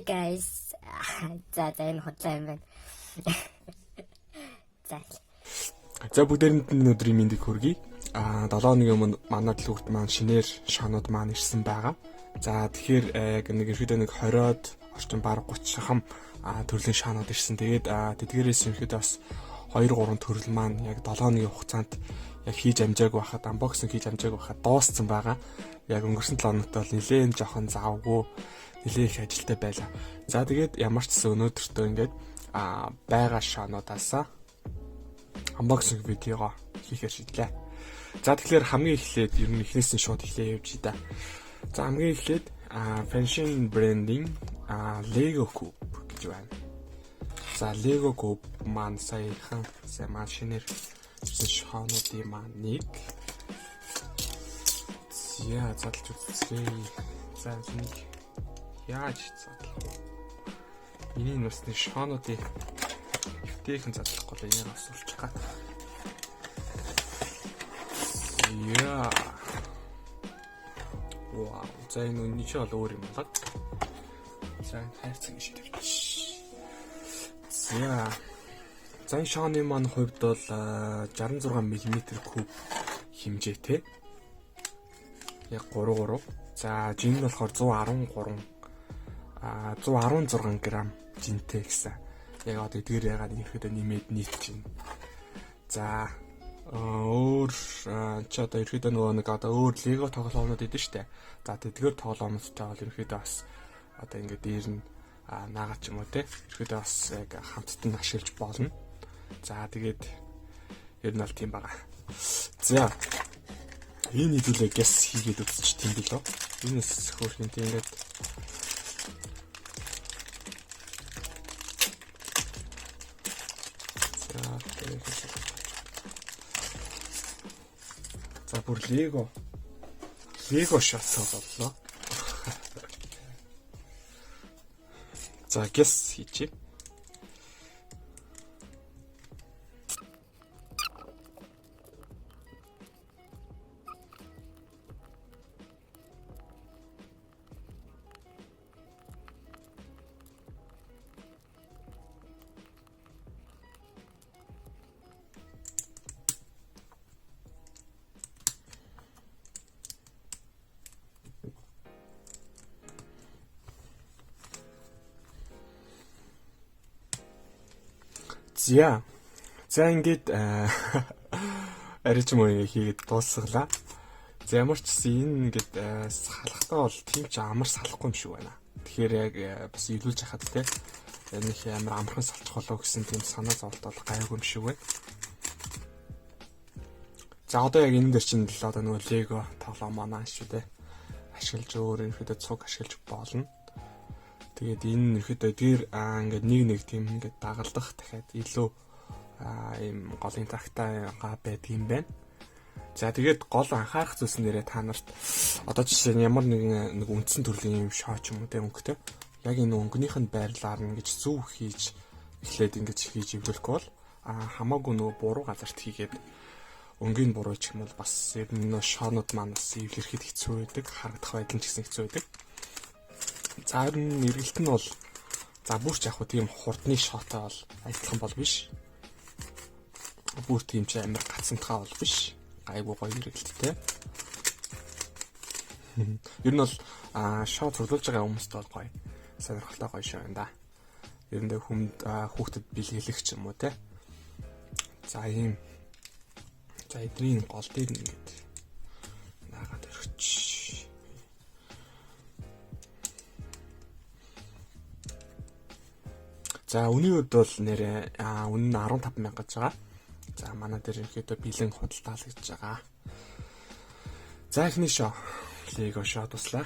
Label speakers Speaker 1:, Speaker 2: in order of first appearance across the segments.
Speaker 1: guys. За, энэ худлаа юм байна. За.
Speaker 2: За, бүгдээрэнд нь өдрийн мэндийг хүргэе. 7 хоногийн өмнө манай дэлгүүрт маань шинээр шоонууд маань ирсэн байгаа. За, тэгэхээр яг нэг ерөөдөө нэг 20-од орчим, баг 30 шахам төрлийн шоонууд ирсэн. Тэгээд тэдгээрээс ерөөдөө бас 2 3 төрөл маань яг 7 хоногийн хугацаанд яг хийж амжаагүй байхад, unboxing хийж амжаагүй байхад дууссан байгаа. Яг өнгөрсөн 7 хоногт бол нэлээд жоохон завгүй, нэлээд их ажилтай байлаа. За, тэгээд ямар ч гэсэн өнөөдөртөө ингээд байгаа шоонуудаасаа unboxing видеого хийхээр шийдлээ. За, тэгэхээр хамгийн эхлээд ер нь эхнээс нь шууд эхлээ явж да. За, хамгийн эхлээд Fanxin брендing Lego Cube гэж байна. За, Lego Cube маань саяхан сайн маань шинээр ирсэн шоонуудын маань нэг. За, задлж үзье. За, нэг яаж задлах вэ? Миний нусны шоонуудыг эвтэйхэн задлахгүй л энэ бас улчих гат. Яа. Вау. За, энэ үний чи бол өөр юм болоо. За, энэ хайрцаг ингэж тавьчих. За. За, энэ шооны маань хувьд бол 66 мм куб хэмжээтэй. Яг 3 3. За, жин нь болохоор 113 116 г жинтэй гэсэн. Яг одоо эдгээр ягаад ерөөдөө нэмээд нийт чинь. За, өөр чи одоо ерөөдөө нөгөө нэг одоо өөр Lego тоглоомнууд идэв штэ. За, тэдгээр тоглоомнуудтай бол ерөөдөө бас одоо ингээд дээр нь наагаад ч юм уу те. Ерөөдөө бас яг хамтд нь ашиглаж болно. За, тэгээд ер нь бол тийм байгаа. За, энэ хэдүүлээ guess хийгээд үзчих тийм билүү. Энэс хөөрхөн тийм ингээд. За, за, бүр Lego шатсан боллоо. За, guess хийчихье. За. За, ингээд арай ч юм уу ингэ хийгээд дуусгалаа. За, ямар ч гэсэн энэ ингээд салахтаа бол тийм ч амар салахгүй юм шиг байна. Тэгэхээр яг бас илүүлж хахад те нэг амар амархан салчих болов гэсэн тийм санаа зовлт бол гайгүй юм шиг байна. За, одоо яг энэ дээр чинь л одоо нөгөө Lego тоглоом манай шүү дээ. Ашиглаж өөр ерөнхийдөө цуг ашиглаж болно. Тэгээд энэ ерөнхийдөө тэр ингээд нэг нэг тийм ингээд дагалдах дахиад илүү ийм голын тагтай га байдаг юм байна. За, тэгээд гол анхаарах зүйлс нэрээ та нарт одоо жишээ нь ямар нэгэн нэг үндсэн төрлийн юм шоо ч юм уу те өнгөтэй яг энэ өнгөнийх нь байрлалаар нь ингэж зөв хийж эхлээд ингэж хийж эвлэхгүй бол хамаагүй нөгөө буруу газарт хийгээд өнгийн буруу ч юм бол бас ер нь нөө шоонууд маань бас эвлэрэхэд хэцүү байдаг, харагдах байдал нь ч гэсэн хэцүү байдаг. За, ер нь эргэлт нь бол за бүр ч яг хуу тийм хурдны шоотой бол адилхан бол биш. Бүр тийм ч амар гацсантхаа бол биш. Гайгүй гоё эргэлттэй. Ер нь бол шоо цуглуулж байгаа хүмүүст бол гоё. Сонирхолтой гоё шоо юм да. Ер нь хүмд хүүхдэд бэлгэлэх ч юм уу те. За, ийм. За, эдний гол дээр нь ингээд наагаад өргөч. За, үнийн хувьд бол нэрээ үнэ нь 15 мянга гэж байгаа. За, манай дээр ерөнхийдөө бэлэн худалдаалагдж байгаа. За, эхний шоо Lego шоо туслаа.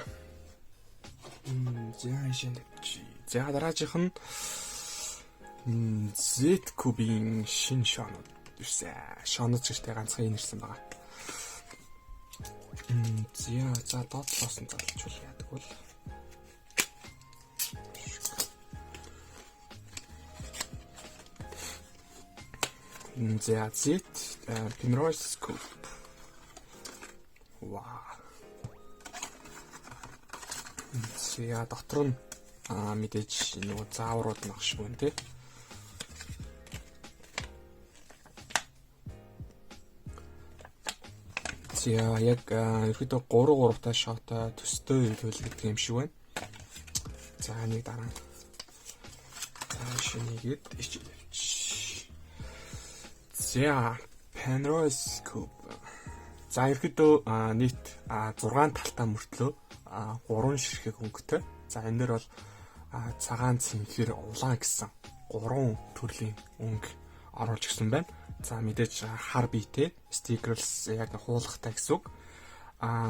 Speaker 2: За, ийшээ тавьчих. За, дараагийнх нь Z Cube-ийн шинэ шоонууд ирсэн. Шоонууд ч гэжтэй ганцхан энэ ирсэн байгаа. За, доод талаас нь задлчвал яадаг бол. За, Z Penrose Cube. Вау. За, дотор нь Мэдээж нөгөө зааврууд нь ах шиг байна те. За яг ерөөдөө 3 3 та шотой төстэй эвлүүл гэдэг юм шиг байна. За нэг дараа. За шинийгээд ичээд авчих. За Penrose Cube. За ерөөдөө нийт 6 талтаа мөртлөө 3 ширхэг өнгөтэй. За энэ дэр бол цагаан, цэнхэр, улаан гэсэн 3 төрлийн өнгө оруулж гисэн байна. За мэдээж хар биетэй стикерлс яг хуулахтай гэсэн үг.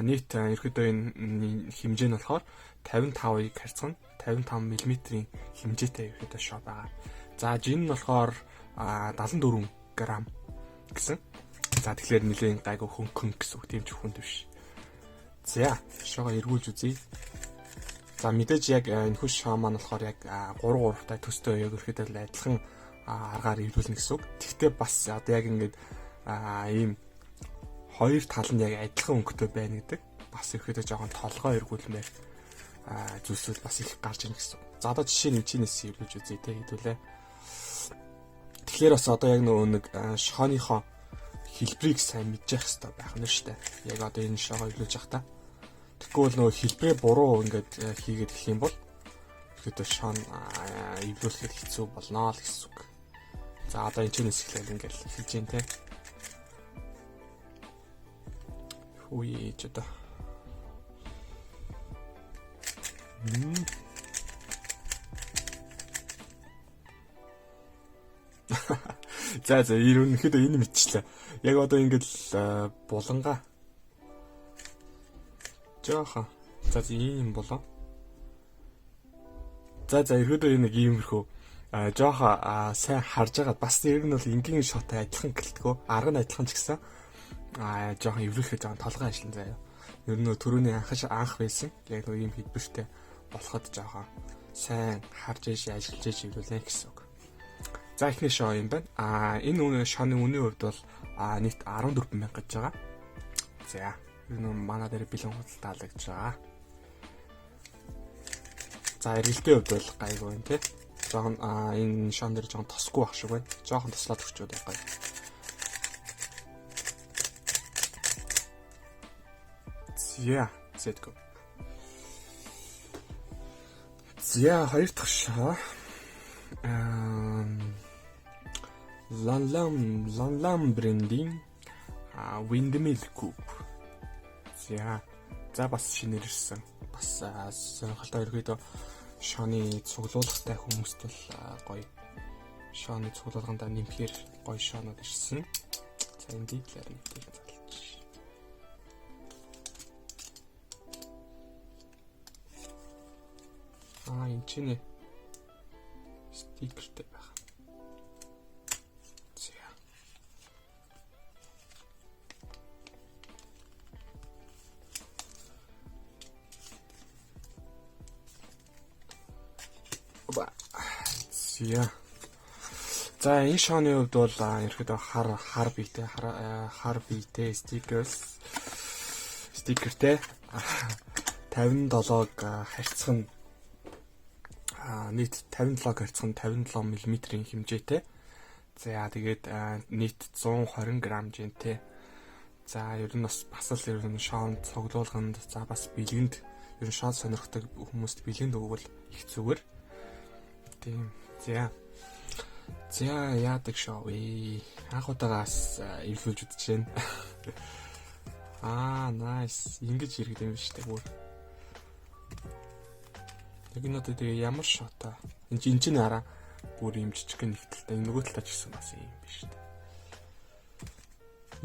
Speaker 2: Нийт ерөөдөө энэ хэмжээ нь болохоор 55-ыг харьцана 55 мм-ийн хэмжээтэй ерөөдөө шоо байгаа. За жин нь болохоор 74 г гэсэн. За тэгэхээр нэлээд гайгүй хөнгөн гэсэн үг, тийм ч хүнд биш. За шоогоо эргүүлж үзье. За мэдээж яг энэхүү шоо маань болохоор яг 3 3 та төстэй яг ерөөдөө л адилхан аргаар эвлүүлнэ гэсэн үг. Тэгтээ бас одоо яг ингээд ийм хоёр тал нь яг адилхан өнгөтэй байна гэдэг. Бас ерөөдөө жоохон толгой эргүүлмээр зүйлсүүд бас их гарч ирнэ гэсэн. За одоо жишээ нь чинээс эвлүүлж үзье те хэдүүлээ. Тэгэхээр бас одоо яг нөгөө нэг шооныхоо хэлбэрийг сайн мэдчих хэрэгтэй байх нь шүү дээ. Яг одоо энэ шоогоо эвлүүлж явах та. Тэгэхгүй бол нөгөө хэлбэрээ буруу ингээд хийгээд эхлэх юм бол ерөөдөө шоон эвлүүлэхэд хэцүү болно л гэсэн үг. За одоо энэ чинээс эхлээл ингээд эхэлж гин те. Хүү ч одоо. За ерөнхийдөө энэ мэдчлээ. Яг одоо ингээд л буланга. Жохон. За ийм болоо. За ерөөдөө энэ нэг иймэрхүү жоохо сайн харж байгаад бас ер нь бол энгийн шотой адилхан гэлтгөө. Арга нь адилхан ч гэсэн жоохон эврүүлэхэд жоохон толгой ажиллан заяа. Ер нь түрүүний анх байсан. Яг нөгөө ийм хэлбэртэй болоход жоохон сайн харж ээш ажиллаж ээш эврүүлнэ гэсэн үг. За эхний шоу юм байна. Энэ үнэ шоны үнийн хувьд бол нийт 14,000 гэж байгаа. За ер нь манай дээр бэлэн худалдаалагдж байгаа. За эргэлтийн хувьд бол гайгүй байна те. Жохон энэ шон дээр жохон тосгүй байх шиг байна. Жохон тослоод өгчөөд гоё. За, set go. За хоёр дахь шоу. Лан брендинг Windmill Coupe. За бас шинээр ирсэн. Бас сонирхолтой ерөөдөө шооны цуглуулгатай хүмүүст бол гоё. Шооны цуглуулгандаа нэмэхээр гоё шоонууд ирсэн. За энэ дийлээр нэг тийм залж. Энэ чинь стикертэй байх. За. Оба. За. За энэ шооны хувьд бол ерөөдөө хар биетэй хар биетэй стикертэй 57-г харьцах нь нийт 57 харьцах нь 57 мм-ийн хэмжээтэй. За тэгээд нийт 120 г жинтэй. За ер нь бас л ер нь шоон цуглуулганд за бас бэлгэнд ер нь шоон сонирхдаг хүмүүст бэлгэнд өгвөл их зүгээр. Тийм. За. За яадаг шоу вэ? Анх удаага бас эвлүүлж үзэж байна. Nice. Ингэж иргэд юм биш үү бүр. Яг энэ одоо тэгээ ямар шотой. Энэ чинь хараа бүр юм жижигхэн нэгтэлтэй. Энэ нөгөө талаа ч гэсэн бас юм биш үү.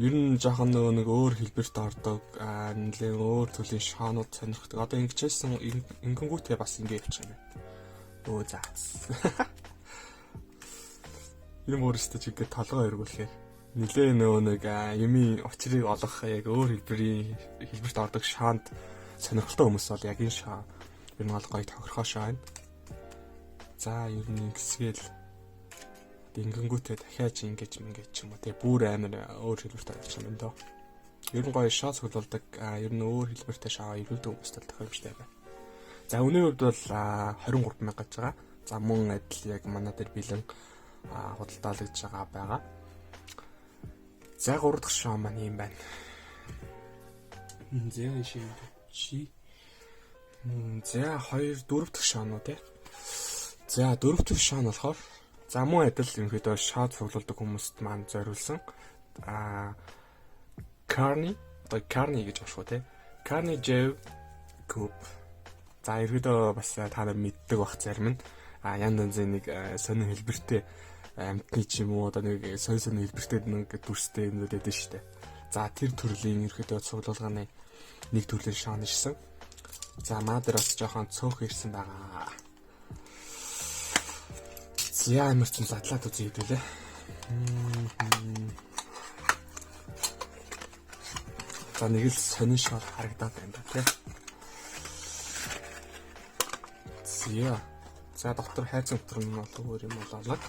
Speaker 2: Ер нь жоохон нөгөө нэг өөр хэлбэрт ордог, нэлээд өөр төрлийн шоонууд сонирхдаг. Одоо ингэжсэн ингэнгүүтээ бас ингэ явчих юм байна. Өө за. Энэ өөрөөсөө ч ингэ толгой эргүүлэхээр нэлээ нөгөө нэг юмын учрыг олох яг өөр хэлбэрийн хэлбэрт ордог шоонд сонирхолтой хүмүүс бол яг энэ шоо ер нь бол гоё тохирхоо шоо байна. За ер нь ингэсгээл ингэнгүүтээ дахиад ингэж ингэж ч юм уу те бүр амар өөр хэлбэрт орчих юм байна доо. Ер нь гоё шоо цуглуулдаг, ер нь өөр хэлбэртэй шоо эвлүүлдэг хүмүүст бол тохиромжтой байна. За үнийн хувьд бол 23 мянга гэж байгаа. За мөн адил яг манай дээр бэлэн худалдаалагдж байгаа. За 3 дахь шоу маань юм байна. За шиг чи. За 2 4 дахь шоу тий. За 4 дахь шоу нь болохоор за мөн адил ерөнхийдөө шоу цуглуулдаг хүмүүст маань зориулсан. Carney одоо Carney гэж унших уу тий. Carney Jew Coupe. За ерөнхийдөө бас та нар мэддэг бах зарим нь. Янз янзын нэг сонин хэлбэртэй амтны ч юм уу одоо нэг сонь сонин хэлбэртэй нэг дүрстэй юмнууд байдаг шүү дээ. За тэр төрлийн ерөнхийдөө цуглуулганы нэг төрлийн шоу нэрсэн. За маа дээр бас жоохон цөөх ирсэн байгаа. За амар ч задлаад үзье хэдүүлээ. За нэг л сонин шоу харагдаад байна да тий. За. За дотор хайцан дотор нь бол өөр юм болоолаа.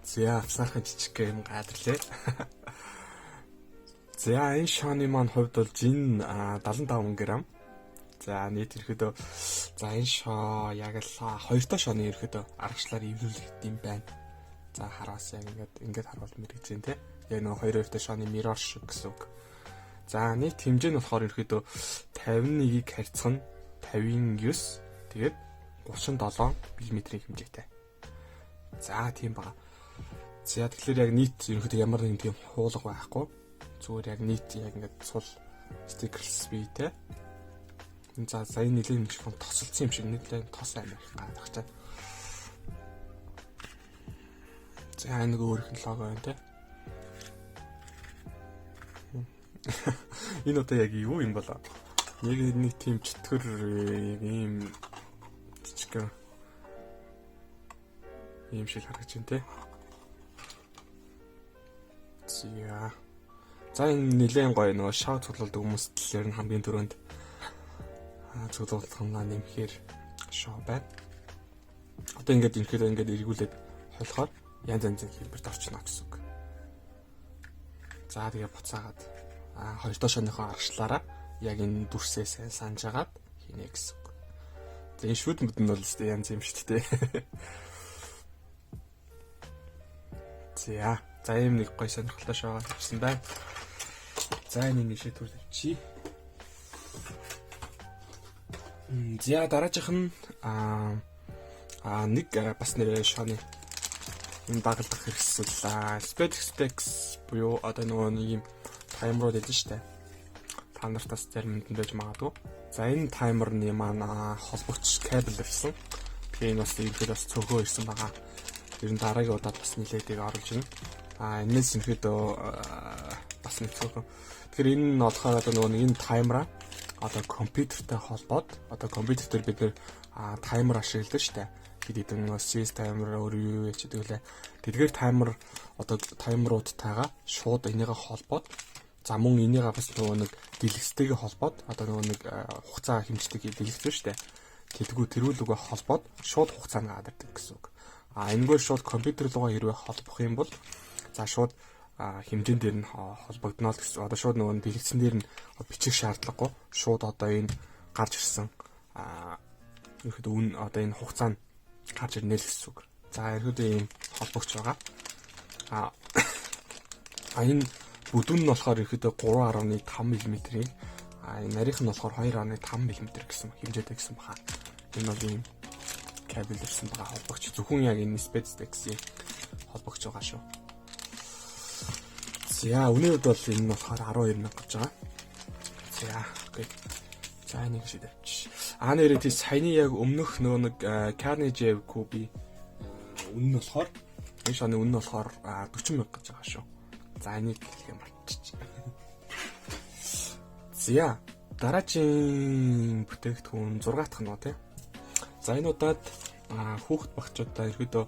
Speaker 2: За авсаархан жижиг юм гадарлээ. За энэ шооны маань хувьд бол жин 75 г. За нийт ерөөдөө за энэ шоо яг л хоёр дахь шооны ерөөдөө аргачлаар эвлүүлэгдсэн юм байна. За хараас яг ингээд харуул мэрэгж байна те. Яг нөгөө хоёр дахь шооны mirror шиг гэсэн үг. За нийт хэмжээ нь болохоор ерөөдөө 51-ийг харьцах нь 59 тэгээд 37 мм-ийн хэмжээтэй. За тийм байгаа. За тэгэхээр яг нийт ерөнхийдөө ямар нэгэн тийм хуулга байхгүй. Зүгээр яг нийт яг ингээд сул стикерлс бий те. За за энэ нэлээд нэг юм тосолцсон юм шиг нэлээд тос амар их гаргаж. За энэ нэг өөрийнх нь лого байна те. Энэ одоо яг юу юм болоо? Яг нэг тийм чөтгөр яг ийм жижигхэн ийм шиг харагдаж байна те. За. За энэ нэлээд гоё нөгөө шав цуглуулдаг хүмүүст л ер нь хамгийн түрүүнд цуглуулгынаа нэмэхээр шоу байна. Одоо ингээд ерөнхийдөө ингээд эргүүлээд холихоор янз янзын хэлбэрт орчихно гэсэн үг. За тэгээ буцаагаад хоёр дахь шоуныхоо аргачлаараа яг энэ дүрсээ сайн санаж агаад хийнэ гэсэн үг. За энэ шүд мүд нь бол өстэй янз юм шүү дээ. За. За ийм нэг гоё сонирхолтой шоугаар тавьсан байна. За энэ нэг төр тавьчих. За дараагийнх нь нэг бас нэрээ шооны энэ дагалдах хэрэгсэл Space X буюу одоо нөгөө нэг юм таймерууд байдаг шүү дээ. Та нарт бас зарим нь байж магадгүй. За энэ таймерны маань холбогч кабель ирсэн. Тэгээ энэ бас ерөнхийдөө бас цөөхөө ирсэн байгаа. Ер нь дараагийн удаад бас нилээдийг оруулж ирнэ. Энэс ерөнхийдөө бас нэг цөөхөн. Тэгэхээр энэ нь болохоор одоо нөгөө нэг энэ таймераа одоо компьютертэй холбоод одоо компьютер дээр бид нэр таймер ашигладаг шүү дээ. Хэд хэдэн CS таймер өөр юу яч гэдэг лээ. Тэдгээр таймер одоо таймеруудтайгаа шууд энийгээ холбоод за мөн энийгээ бас нөгөө нэг дэлгэцтэйгээ холбоод одоо нөгөө нэг хугацаа хэмждэг дэлгэц шүү дээ. Тэдгүү тэрүүлүүгээ холбоод шууд хугацаа нь гардаг гэсэн үг. Энэгээр шууд компьютер руугаа хэрвээ холбох юм бол за шууд хэмжээн дээр нь холбогдно л гэсэн. Одоо шууд нөгөө дэлгэцэн дээр нь бичих шаардлагагүй. Шууд одоо энэ гарч ирсэн ерөөхдөө үн одоо энэ хугацаа нь гарч ирнэ л гэсэн үг. За ерөөхдөө ийм холбогч байгаа. Энэ бүдүүн нь болохоор ерөөхдөө 3.5 мм-ийн энэ нарийнх нь болохоор 2.5 мм гэсэн хэмжээтэй гэсэн баха. Энэ бол ийм кабель ирсэн байгаа холбогч. Зөвхөн яг энэ SpaceX-ийн холбогч байгаа шүү. За үнийн хувьд бол энэ нь болохоор 12,000 гэж байгаа. За окей. За энийг шид авчи. Нэрээ тий саяны яг өмнөх нөгөө нэг Carnage Cube үнэ нь болохоор энэ шоны үнэ нь болохоор 40,000 гэж байгаа шүү. За энийг хэлгээ мартчих. За дараагийн бүтээгдэхүүн 6 дахь нь тий. За энэ удаад хүүхэд багчуудаа ерөөдөө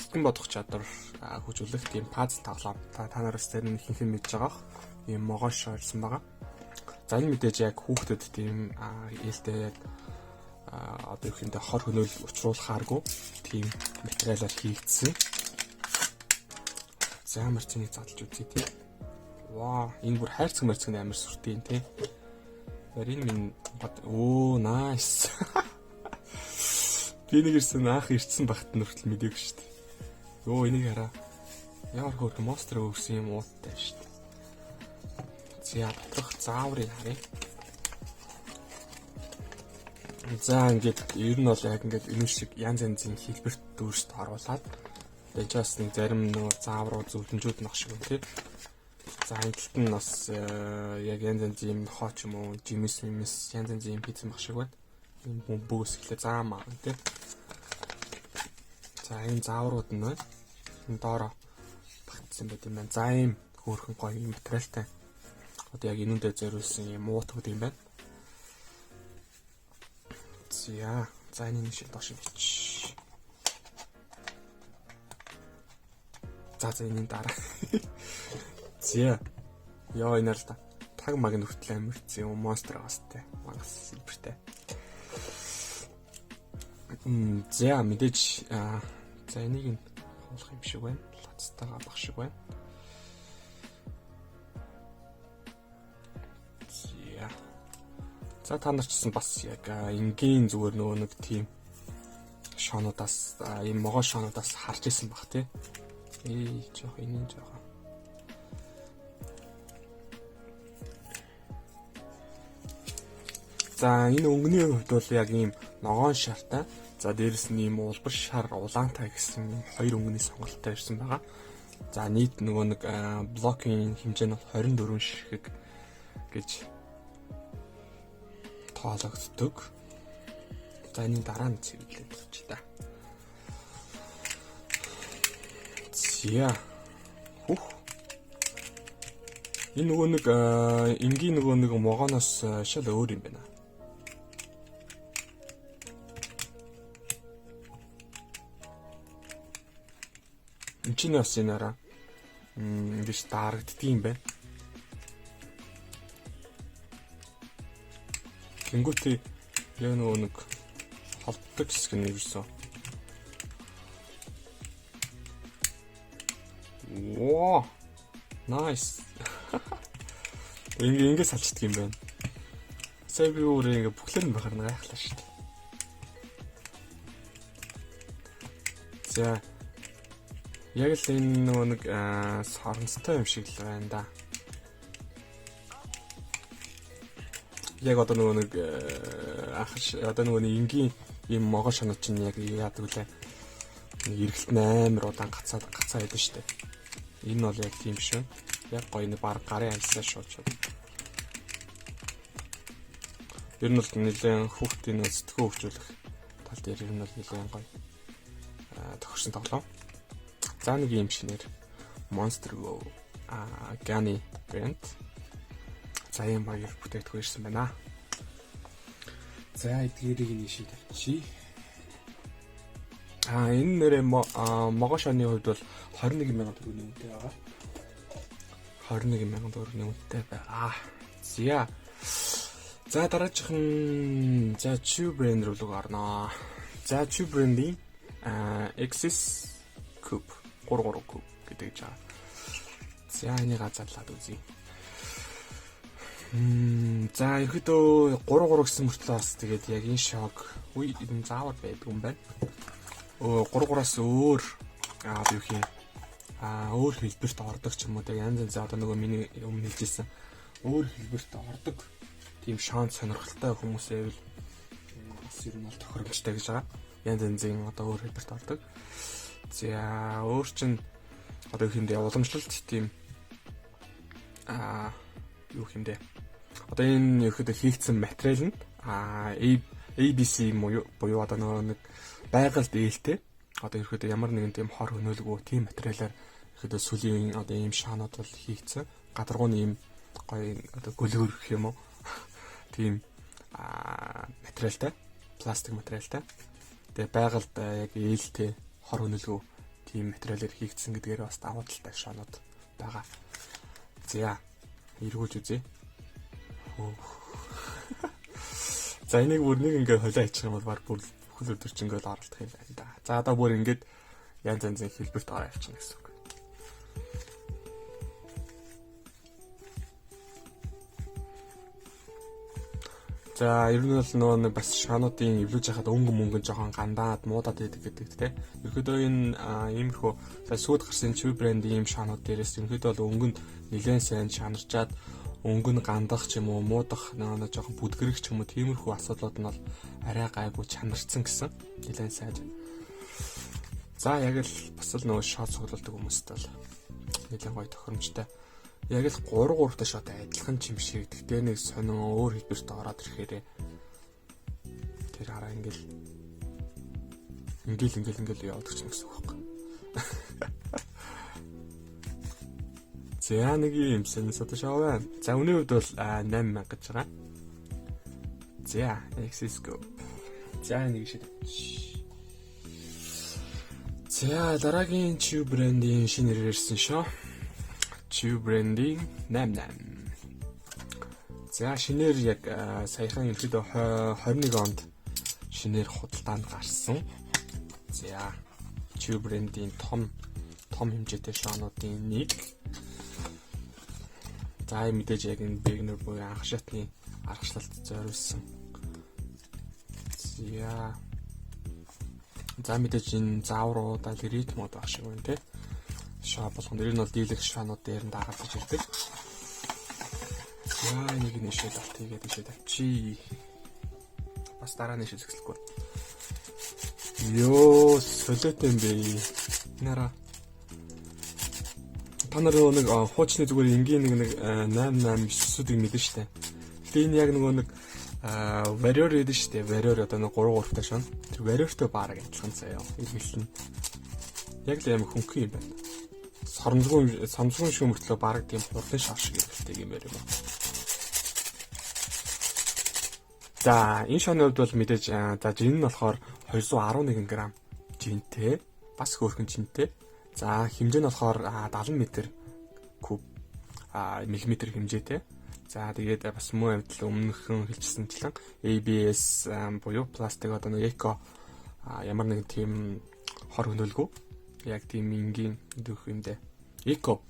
Speaker 2: сэтгэн бодох чадвар хөгжүүлэх тийм пазл тоглоом. Та нараас зарим ихэнх нь мэдж байгаа бох. Ийм могош ирсэн байгаа. За энэ мэдээж яг хүүхдэд тийм ээлтэй яг одоо юу хэмдэ хор хөнөөл учруулахааргүй тийм материалаар хийгдсэн. За марцыг задлж үзье тий. Ваа, энэ бүр хайрцаг марцаг амар сүртэй юм тий. Барин минь оо nice. Би нэг ирсэн анх ирсэн багт нь хүртэл мдээгүй шүү дээ. Йоо, энийг хараа. Ямар хөөрхөн монстр өгсөн юм ууттай шүү дээ. За, доторх зааврыг харъя. За, ингээд ер нь бол яг ингээд энэ шиг янз янзын хэлбэрт дүүрст оруулаад энэ ч бас нэг зарим нөгөө заавруу зөвлөмжүүд нөх шиг байна тий. За, энэ талд нь бас яг янз янзын юм нохоо ч юм уу, жимс мимс янз янзын юм хийсэн баг шиг байна. Ийм бөмбөгөөс эхлээ заа маа тий. За, энэ зааврууд нь байна. Энэ доороо багтсан байт юм байна. За, ийм хөөрхөн гоё юм материалтай. Одоо яг энүүндээ зориулсан юм уутгууд юм байна. За, за энэ нэг шиг доош хийч. За за энэ дараа. За. Йоо, энэ л та. Таг маг нь хүртэл амар хэцүү юм монстр байгаас те. Мангас хэлбэртэй. За, мэдээж за энийг нь хуулах юм шиг байна. Лацтайгаа баг шиг байна. За. За, та нар ч гэсэн бас яг энгийн зүгээр нөгөө нэг тийм шоонуудаас ийм могоо шоонуудаас харж исэн баг тий. Эй, жоох энэ жоох. За, энэ өнгөний хувьд бол яг ийм ногоон шартай. За, дээрэс нь ийм улбар шар улаантай гэсэн ийм хоёр өнгөний сонголттой ирсэн байгаа. За, нийт нөгөө нэг блокийн хэмжээ нь бол 24 ширхэг гэж тоологддог. За, энэ дараа нь цэвэрлээд авчи та. За. Хүх. Энэ нөгөө нэг энгийн нөгөө нэг могооноос шал өөр юм байна. Энд чинь бас энэ араа ингэж дарагддаг юм байна. Тэнгүүтээ яг нөгөө нэг холддог хэсэг нь ерөөсөө. Воо. Nice. Ингээ ингээ салчдаг юм байна. Сая би өөрөө ингээ бүхлээр нь байхаар гайхлаа шүү дээ. За. Яг л энэ нөгөө нэг соронцтой юм шиг л байна да. Яг одоо нөгөө нэг анх одоо нөгөө нэг энгийн ийм могоо шанууд чинь яг яадаг лээ. Нэг эргэлт нь амар удаан гацаа гацаа байдаг шүү дээ. Энэ бол яг тийм шүү. Яг гоё нэг баг гарын амьсаа шууд шууд. Ер нь бол нэлээд хүүхдийн сэтгүү хөгжүүлэх тал дээр ер нь бол нэлээд гоё тохирсон тоглоом. За, нэг юм шинээр Monster Go Gani брэнд. За, ийм баяр бүтээгдэхүүн ирсэн байна. За, эдгээрийг нь шид авчи. Энэ нэрээ могоо шоны хувьд бол 21,000 төгрөгийн үнэтэй байгаа. 21,000 төгрөгийн үнэтэй байгаа. За. За, дараачих нь за Chu brand руу орноо. За, Chu brand-ийн Axis Coupe 33 Coupe гэдэг жаа. За, энийг газарлаад үзье. За, ерөөдөө 3 3 гэсэн мөртлөө бас тэгээд яг энэ шок үе энэ заавар байдаг юм байна. 3 3-аас өөр юу юм өөр хэлбэрт ордог ч юм уу те, янз янз одоо нөгөө миний өмнө хэлжсэн өөр хэлбэрт ордог тийм шанс сонирхолтой хүмүүс байвал бас ер нь бол тохиромжтой гэж байгаа. Янз янзын одоо өөр хэлбэрт ордог. За, өөр чин одоо юу юм бэ, уламжлалт тийм юу юм бэ? Одоо энэ ерөөдөө хийгдсэн материал нь ABC буюу одоо нөгөө нэг байгальд ээлтэй. Одоо ерөөдөө ямар нэгэн тийм хор хөнөөлгүй тийм материалаар ерөөдөө сүлийн одоо ийм шаанууд бол хийгдсэн. Гадаргууны ийм гоё одоо гөлөөр гэх юм уу? Тийм материалтай, пластик материалтай. Тэгээ байгальд яг ээлтэй хор хөнөөлгүй тийм материалаар хийгдсэн гэдгээр бас давуу талтай шоонууд байгаа. За, эргүүлж үзье. За, энийг бүр нэг ингээд холио хийчих юм бол баг бүр бүхэл өдөр чинь ингээд оролдох юм байна да. За, одоо бүр ингээд янз янзын хэлбэрт ороо явчихна гэсэн үг. За, ер нь бол нөгөө нэг бас шоонуудын эвлүүлж хахад өнгө мөнгө нь жоохон гандаад муудаад байдаг гэдэг те. Ерөнхийдөө энэ иймэрхүү сая сүйд гарсан Chiu брендийн ийм шоонууд дээрээс ерөнхийдөө бол өнгө нь нэлээд сайн чанарчаад өнгө нь гандах ч юм уу, муудах, нөгөө жоохон бүдгэрэх ч юм уу, тиймэрхүү асуудлууд нь бол арай гайгүй чанарцсан гэсэн. Нэлээд сайн. За, яг л бас л нөгөө шоо цуглуулдаг хүмүүст бол нэлээд гоё тохиромжтой. Яг л 3 3 та шот адилхан ч юм шиг. Тэгтээ нэг сонин өөр хэлбэрт ороод ирэхээр тэр хараа ингээл ингээл ингээл ингээл явдаг ч гэсэн үг байхгүй. За, нэг юм сонин сод шоу байна. За, үнийн хувьд бол 8000 гэж байгаа. За, Exiscope. За, нэг шиг. За, дараагийн Chiu брендийн шинэ нэр ирсэн шоо. Chiu брендийн 88. За, шинээр яг саяхан ерөөдөө 21 онд шинээр худалдаанд гарсан. За, Chiu брендийн том том хэмжээтэй шоонуудын нэг. За, мэдээж яг энэ beginner буюу анх шатны аргачлалд зориулсан. За. За, мэдээж энэ зааврууд, алгоритмууд байх шиг байна те. Шоо болгоно. Тэр нь бол дийлэх шоонууд дээр нь дагалдаж ирдэг. За, энийг нэшээд алт хийгээд нэшээд авчи. Бас дараа нэшээд зөкслөхгүй. Йоо, солиотой юм бэ. Нара. Та нар нөгөө нэг хуучны зүгээр энгийн нэг нэг 8 8 9-үүдийг мэдэн штэ. Гэтэ энэ яг нөгөө нэг Warrior гэдэг штэ. Warrior одоо нэг 3 3 та шон. Тэр Warrior-тэй бараг адилхан заяа. Эргэлэн. Яг л амар хөнгөн юм байна. Соромзгүй соромзгүй шиг мөртлөө бараг тийм хурдан шар шиг эргэлтэй юм байна юм. За, энэ шоны хувьд бол мэдээж за жин нь болохоор 211 г жинтэй, бас хөөрхөн жинтэй. За, хэмжээ нь болохоор 70 м куб миллиметр хэмжээтэй. За, тэгээд бас мөн адил өмнөхөн хэлжсэнчлэн ABS буюу пластик, одоо нэг эко ямар нэгэн тийм хор хөнөөлгүй яг тийм энгийн дөх юм дээ. Эко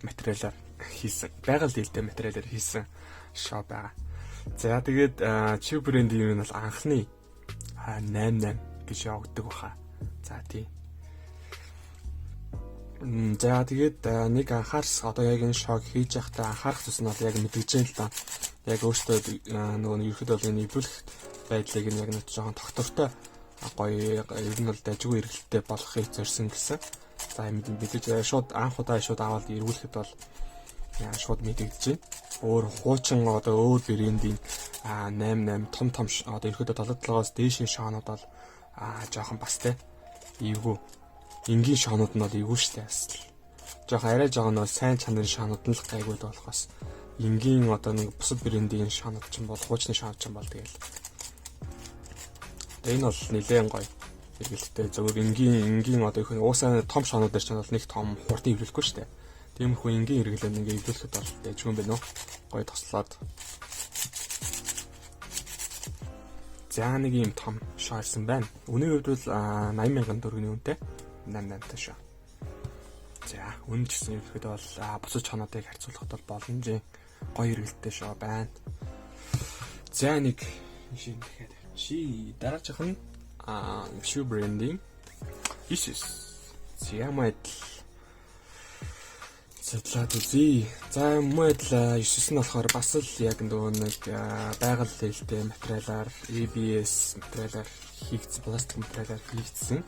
Speaker 2: материалаар хийсэн. Байгаль дэлтэй материалаар хийсэн шоу байгаа. За, тэгээд Chiu брендийн юм нь бол анхны 88 гэж явагддаг баха. За, тийм. За, тэгээд нэг анхаарс одоо яг энэ шог хийж байхдаа анхаарах зүйл нь бол яг мэдгэж байна л да. Яг өөртөө нөгөө нэг ерхэд бол энэ эвлүүлэх байдлыг нь яг нэг жоохон тогтвортой гоё, ер нь бол дажгүй эргэлттэй болохыг зорьсон гэсэн. За, мэдээж шууд анх удаа шууд аваад эргүүлэхэд бол шууд мэдэгдэж байна. Өөр хуучин одоо өөр брендийн 88 том том одоо ерөөдөө 7 7-оос дээшийн шоонууд бол жоохон бас те эвгүй. Энгийн шоонууд нь бол эвгүй штэ бас л. Жоохон арай жоохон нөө сайн чанарын шоонууд нь л гайгүй л болохоос энгийн одоо нэг бусад брендийн шоонууд ч юм бол хуучны шоонууд ч юм бол тэгэл. Тэгээ энэ бол нэлээд гоё эргэлттэй. Зөвхөн энгийн одоо их уусаа том шоонууд дээр ч бол нэг том хурдан эвлэхгүй штэ. Тиймэрхүү энгийн хэрэглээнд ингээ эвлүүлэхэд бол дайжгүй юм байна уу? Гоё тослоод. За, нэг юм том шоо ирсэн байна. Үнийн хувьд бол 80,000 төгрөгийн үнэтэй 88 та шоо. За, үнэ ч гэсэн ерөнхийдөө бол бусад чонуудыг харьцуулахад бол боломжийн гоё эргэлттэй шоо байна. За, нэг шинэ дахиад авчи. Дараачих нь shoe branding Isis. За, адил судлаад үзье. За, мөн адил 9 нь болохоор бас л яг нөгөө нэг байгаль ээлтэй материалаар, ABS материалаар хийгдсэн, пластик материалаар хийгдсэн.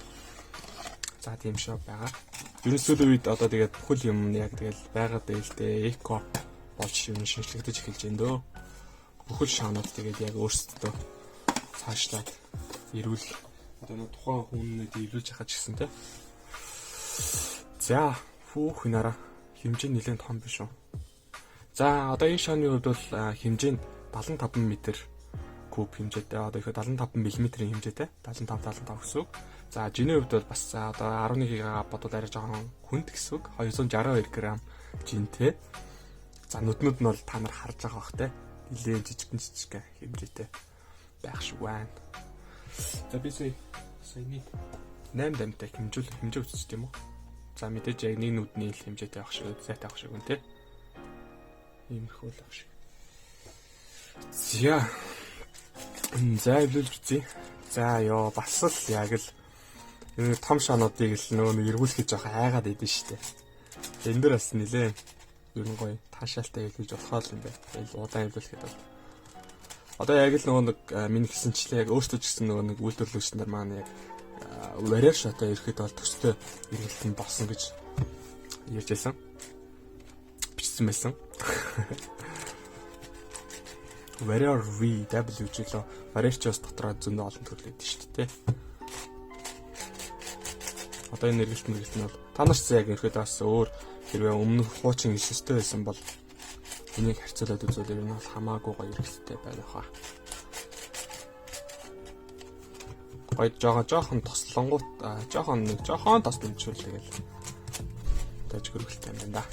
Speaker 2: За, тийм шоу байгаа. Ер нь сүүлийн үед одоо тэгээд бүхэл юм яг тэгэл байгаль ээлтэй эко болж юм шинжлэгдэж эхэлж байна дөө. Бүхэл шоунууд тэгээд яг өөрсдөө цаашлаад эрүүл одоо нэг тухайн хүмүүнүүд эвлүүлж яхаж гисэн те. За, хүүх нараа хэмжээ нэлээд том биш үү? За, одоо энэ шооны хувьд бол хэмжээ нь 75 м куб хэмжээтэй. Одоо их 75 мм-ийн хэмжээтэй. 75 75 гэсэн үг. За, жиний хувьд бол бас одоо 11-ийг бодвол арай жоохон хүнд гэсэн үг. 262 г жинтэй. За, нүднүүд нь бол та нар харж байгаа бах те. Нилээн жижигэн жижигэн хэмжээтэй байх шиг байна. За, би сая саяны 8 дамтай хэмжүүл хэмжээ үзчих юм уу? За, мэдээж яг нэг нүдний л хэмжээтэй байх шиг, зайтай байх шиг үн те. Иймэрхүү л байх шиг. За. За, эвлүүлж үзье. За ёо, бас л яг л энэ том шоонуудыг л нөгөө нэг эргүүлэх гэж явах айгаад идэв штэ. Энэ дэр бас нилээ ер нь гоё таашаалтай эвлүүлж болохоор юм байна. Удаан эвлүүлэхэд бол. Одоо яг л нөгөө нэг миний хэлсэнчлээ яг өөртөө ч гэсэн нөгөө нэг үйлдвэрлэгч нар маань яг warrior шотой ирэхэд бол төстэй эргэлт нь болсон гэж ярьж байсан. Бичсэн байсан. Warrior V W жилөө Warrior ч бас дотроо зөндөө олон төрөл өгдөн шүү дээ. Одоо энэ эргэлт мэргэлт нь бол та нар ч яг ерөөдөө бас өөр хэрвээ өмнөх хуучин 9-тэй байсан бол энийг харьцуулаад үзвэл ер нь бол хамаагүй гоё эргэлттэй байна хаа. Гоё жоохон тослонгууд жоохон нэг жоохон тосломжуул тэгэл дэж гөрөлтэй юм байна да.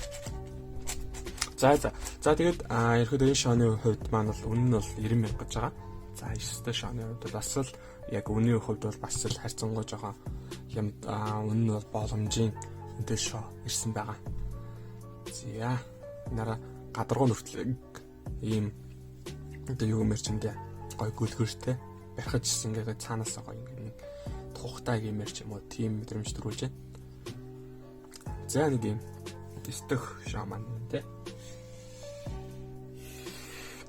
Speaker 2: За за. За, тэгээд ерөөдөө энэ шооны хувьд маань бол үнэ нь бол 90 мянга гэж байгаа. За, 9-тэй шооны хувьд бол бас л яг үнийн хувьд бол бас л харьцангуй жоохон юм үнэ нь бол боломжийн үнэтэй шоо ирсэн байгаа. За, нараа гадаргуу нүртэл ийм одоо юу гэмээр ч юм дээ гой гөлгөртэй барихаж ингээд цаанаасаа гоё ингээд нэг тухтай гэмээр ч юм уу тийм мэдрэмж төрүүлж байна. За, нэг юм өстөх шоо маань тий.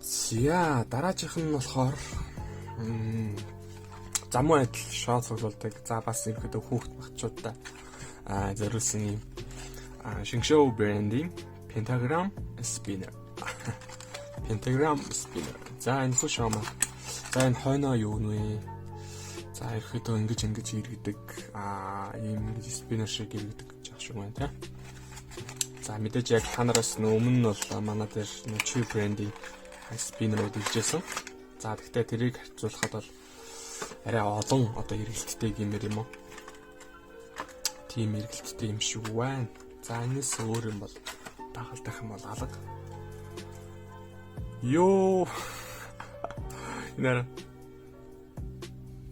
Speaker 2: За, дараагийнх нь болохоор замуу адил шоо цуглуулдаг. За, бас ерөөдөө хүүхд багчуудаа зориулсан юм Shengshou брендийн Pentagram Spinner. Pentagram Spinner. За, энэ хүү шоо маань. За, энэ хойноо юу нэ? За, ерөөдөө ингэж ингэж иргэдэг. Ийм ингэж spinner шиг иргэдэг гэж ах шиг байна тий. За, мэдээж яг та нараас өмнө нь бол манай дээр Chi брендийн spinner-ууд иржсэн. За, тэгтээ тэрийг харьцуулахад бол арай олон одоо эргэлттэй гэмээр юм уу? Тийм эргэлттэй юм шиг байна. За, энэс өөр юм бол дагалдах юм бол алга. Йоо. Энэ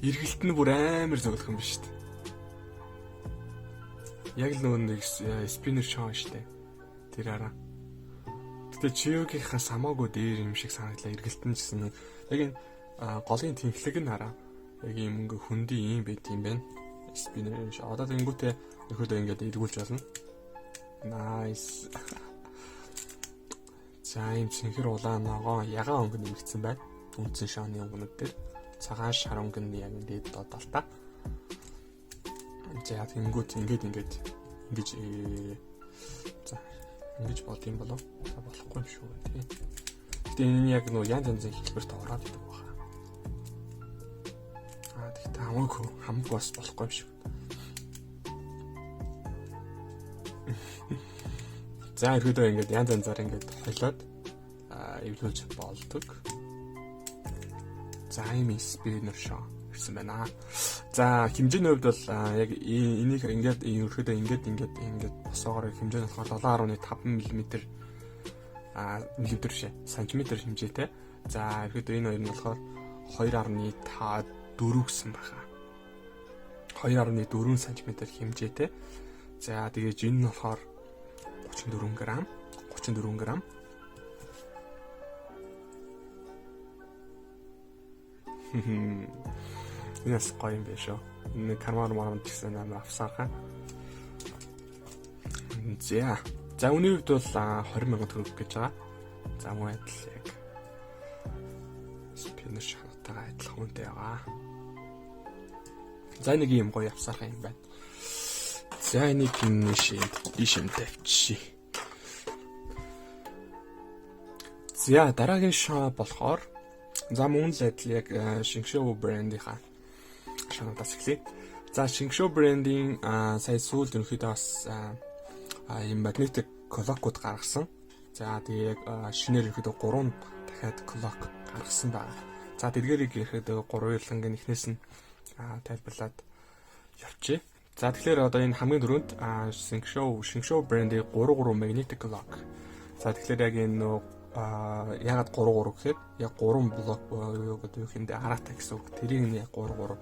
Speaker 2: эргэлт нь бүр амар зөөлөх юм биш үү? Яг л нөгөө нэг spinner шоу шүү дээ. Тэр араа. Гэтэ Chiu-гийнхаас хамаагүй дээр юм шиг санагдлаа. Эргэлт нь гэсэн яг энэ голын тэнхлэг нь хараа. Яг ийм ингээ хөндий юм байт юм байна. Spinner юм шиг. Одоо тэнгуүтээ нөхөдөө ингээд эргүүлж болно. Nice. За, ийм цэнхэр улаан ногоон ягаан өнгө нэмэгдсэн байна. Үндсэн шооны өнгөнүүд дээр цагаан шар өнгө нь яг дээд доод талдаа. За, тэнгуут ингээд ингээд ингэж за ингэж болд юм болов? За, болохгүй юм шүү тий. Гэтэ энэ нь яг нөө янз янзын хэлбэрт ороод идэг байна. Тэгтээ хамаагүй хамаагүй бас болохгүй юм шиг. За, ерөөдөө ингээд янз янзаар ингээд холиод эвлүүлж болдог. За, ийм spinner шоу ирсэн байна. За, хэмжээний хувьд бол яг энийг ингээд ерөөдөө ингээд ингээд ингээд босоогоор хэмжээ нь болохоор 7.5 мм миллиметр биш сантиметр хэмжээтэй. За, ерөөдөө энэ хоёр нь болохоор 2.5 4 гэсэн баха. 2.4 см хэмжээтэй. За, тэгээд энэ нь болохоор 34 г 34 г. Энэ бас гоё юм байна шүү. Энэ кармар марман гэсэн амар авсаархан. За. За, үнийн хувьд бол 20 сая төгрөг гэж байгаа. За, мөн адил яг spinner шанатайгаа адилхан үнэтэй байгаа. За, нэг юм гоё авсаархан юм байна. За, энийг ийш юм тавьчих. За, дараагийн шоу болохоор за мөн л адил яг Shengshou брендийнхаа шоунуудаас эхлэе. За, Shengshou брендийн сая сүүлд ерөнхийдөө бас ийм magnetic clock-ууд гаргасан. За, тэгээ яг шинээр ерөнхийдөө 3 дахиад clock гаргасан байна. За, тэдгэрийг ерөнхийдөө 3 юлангийн эхнээс нь тайлбарлаад явчих. За, тэгэхээр одоо энэ хамгийн түрүүнд Shengshou брендийн 3 3 magnetic clock. За, тэгэхээр яг энэ нөө ягаад 3 3 гэхээр яг 3 блок юу гэдэг юу хэмдэ арата гэсэн үг. Тэрийг нь яг 3 3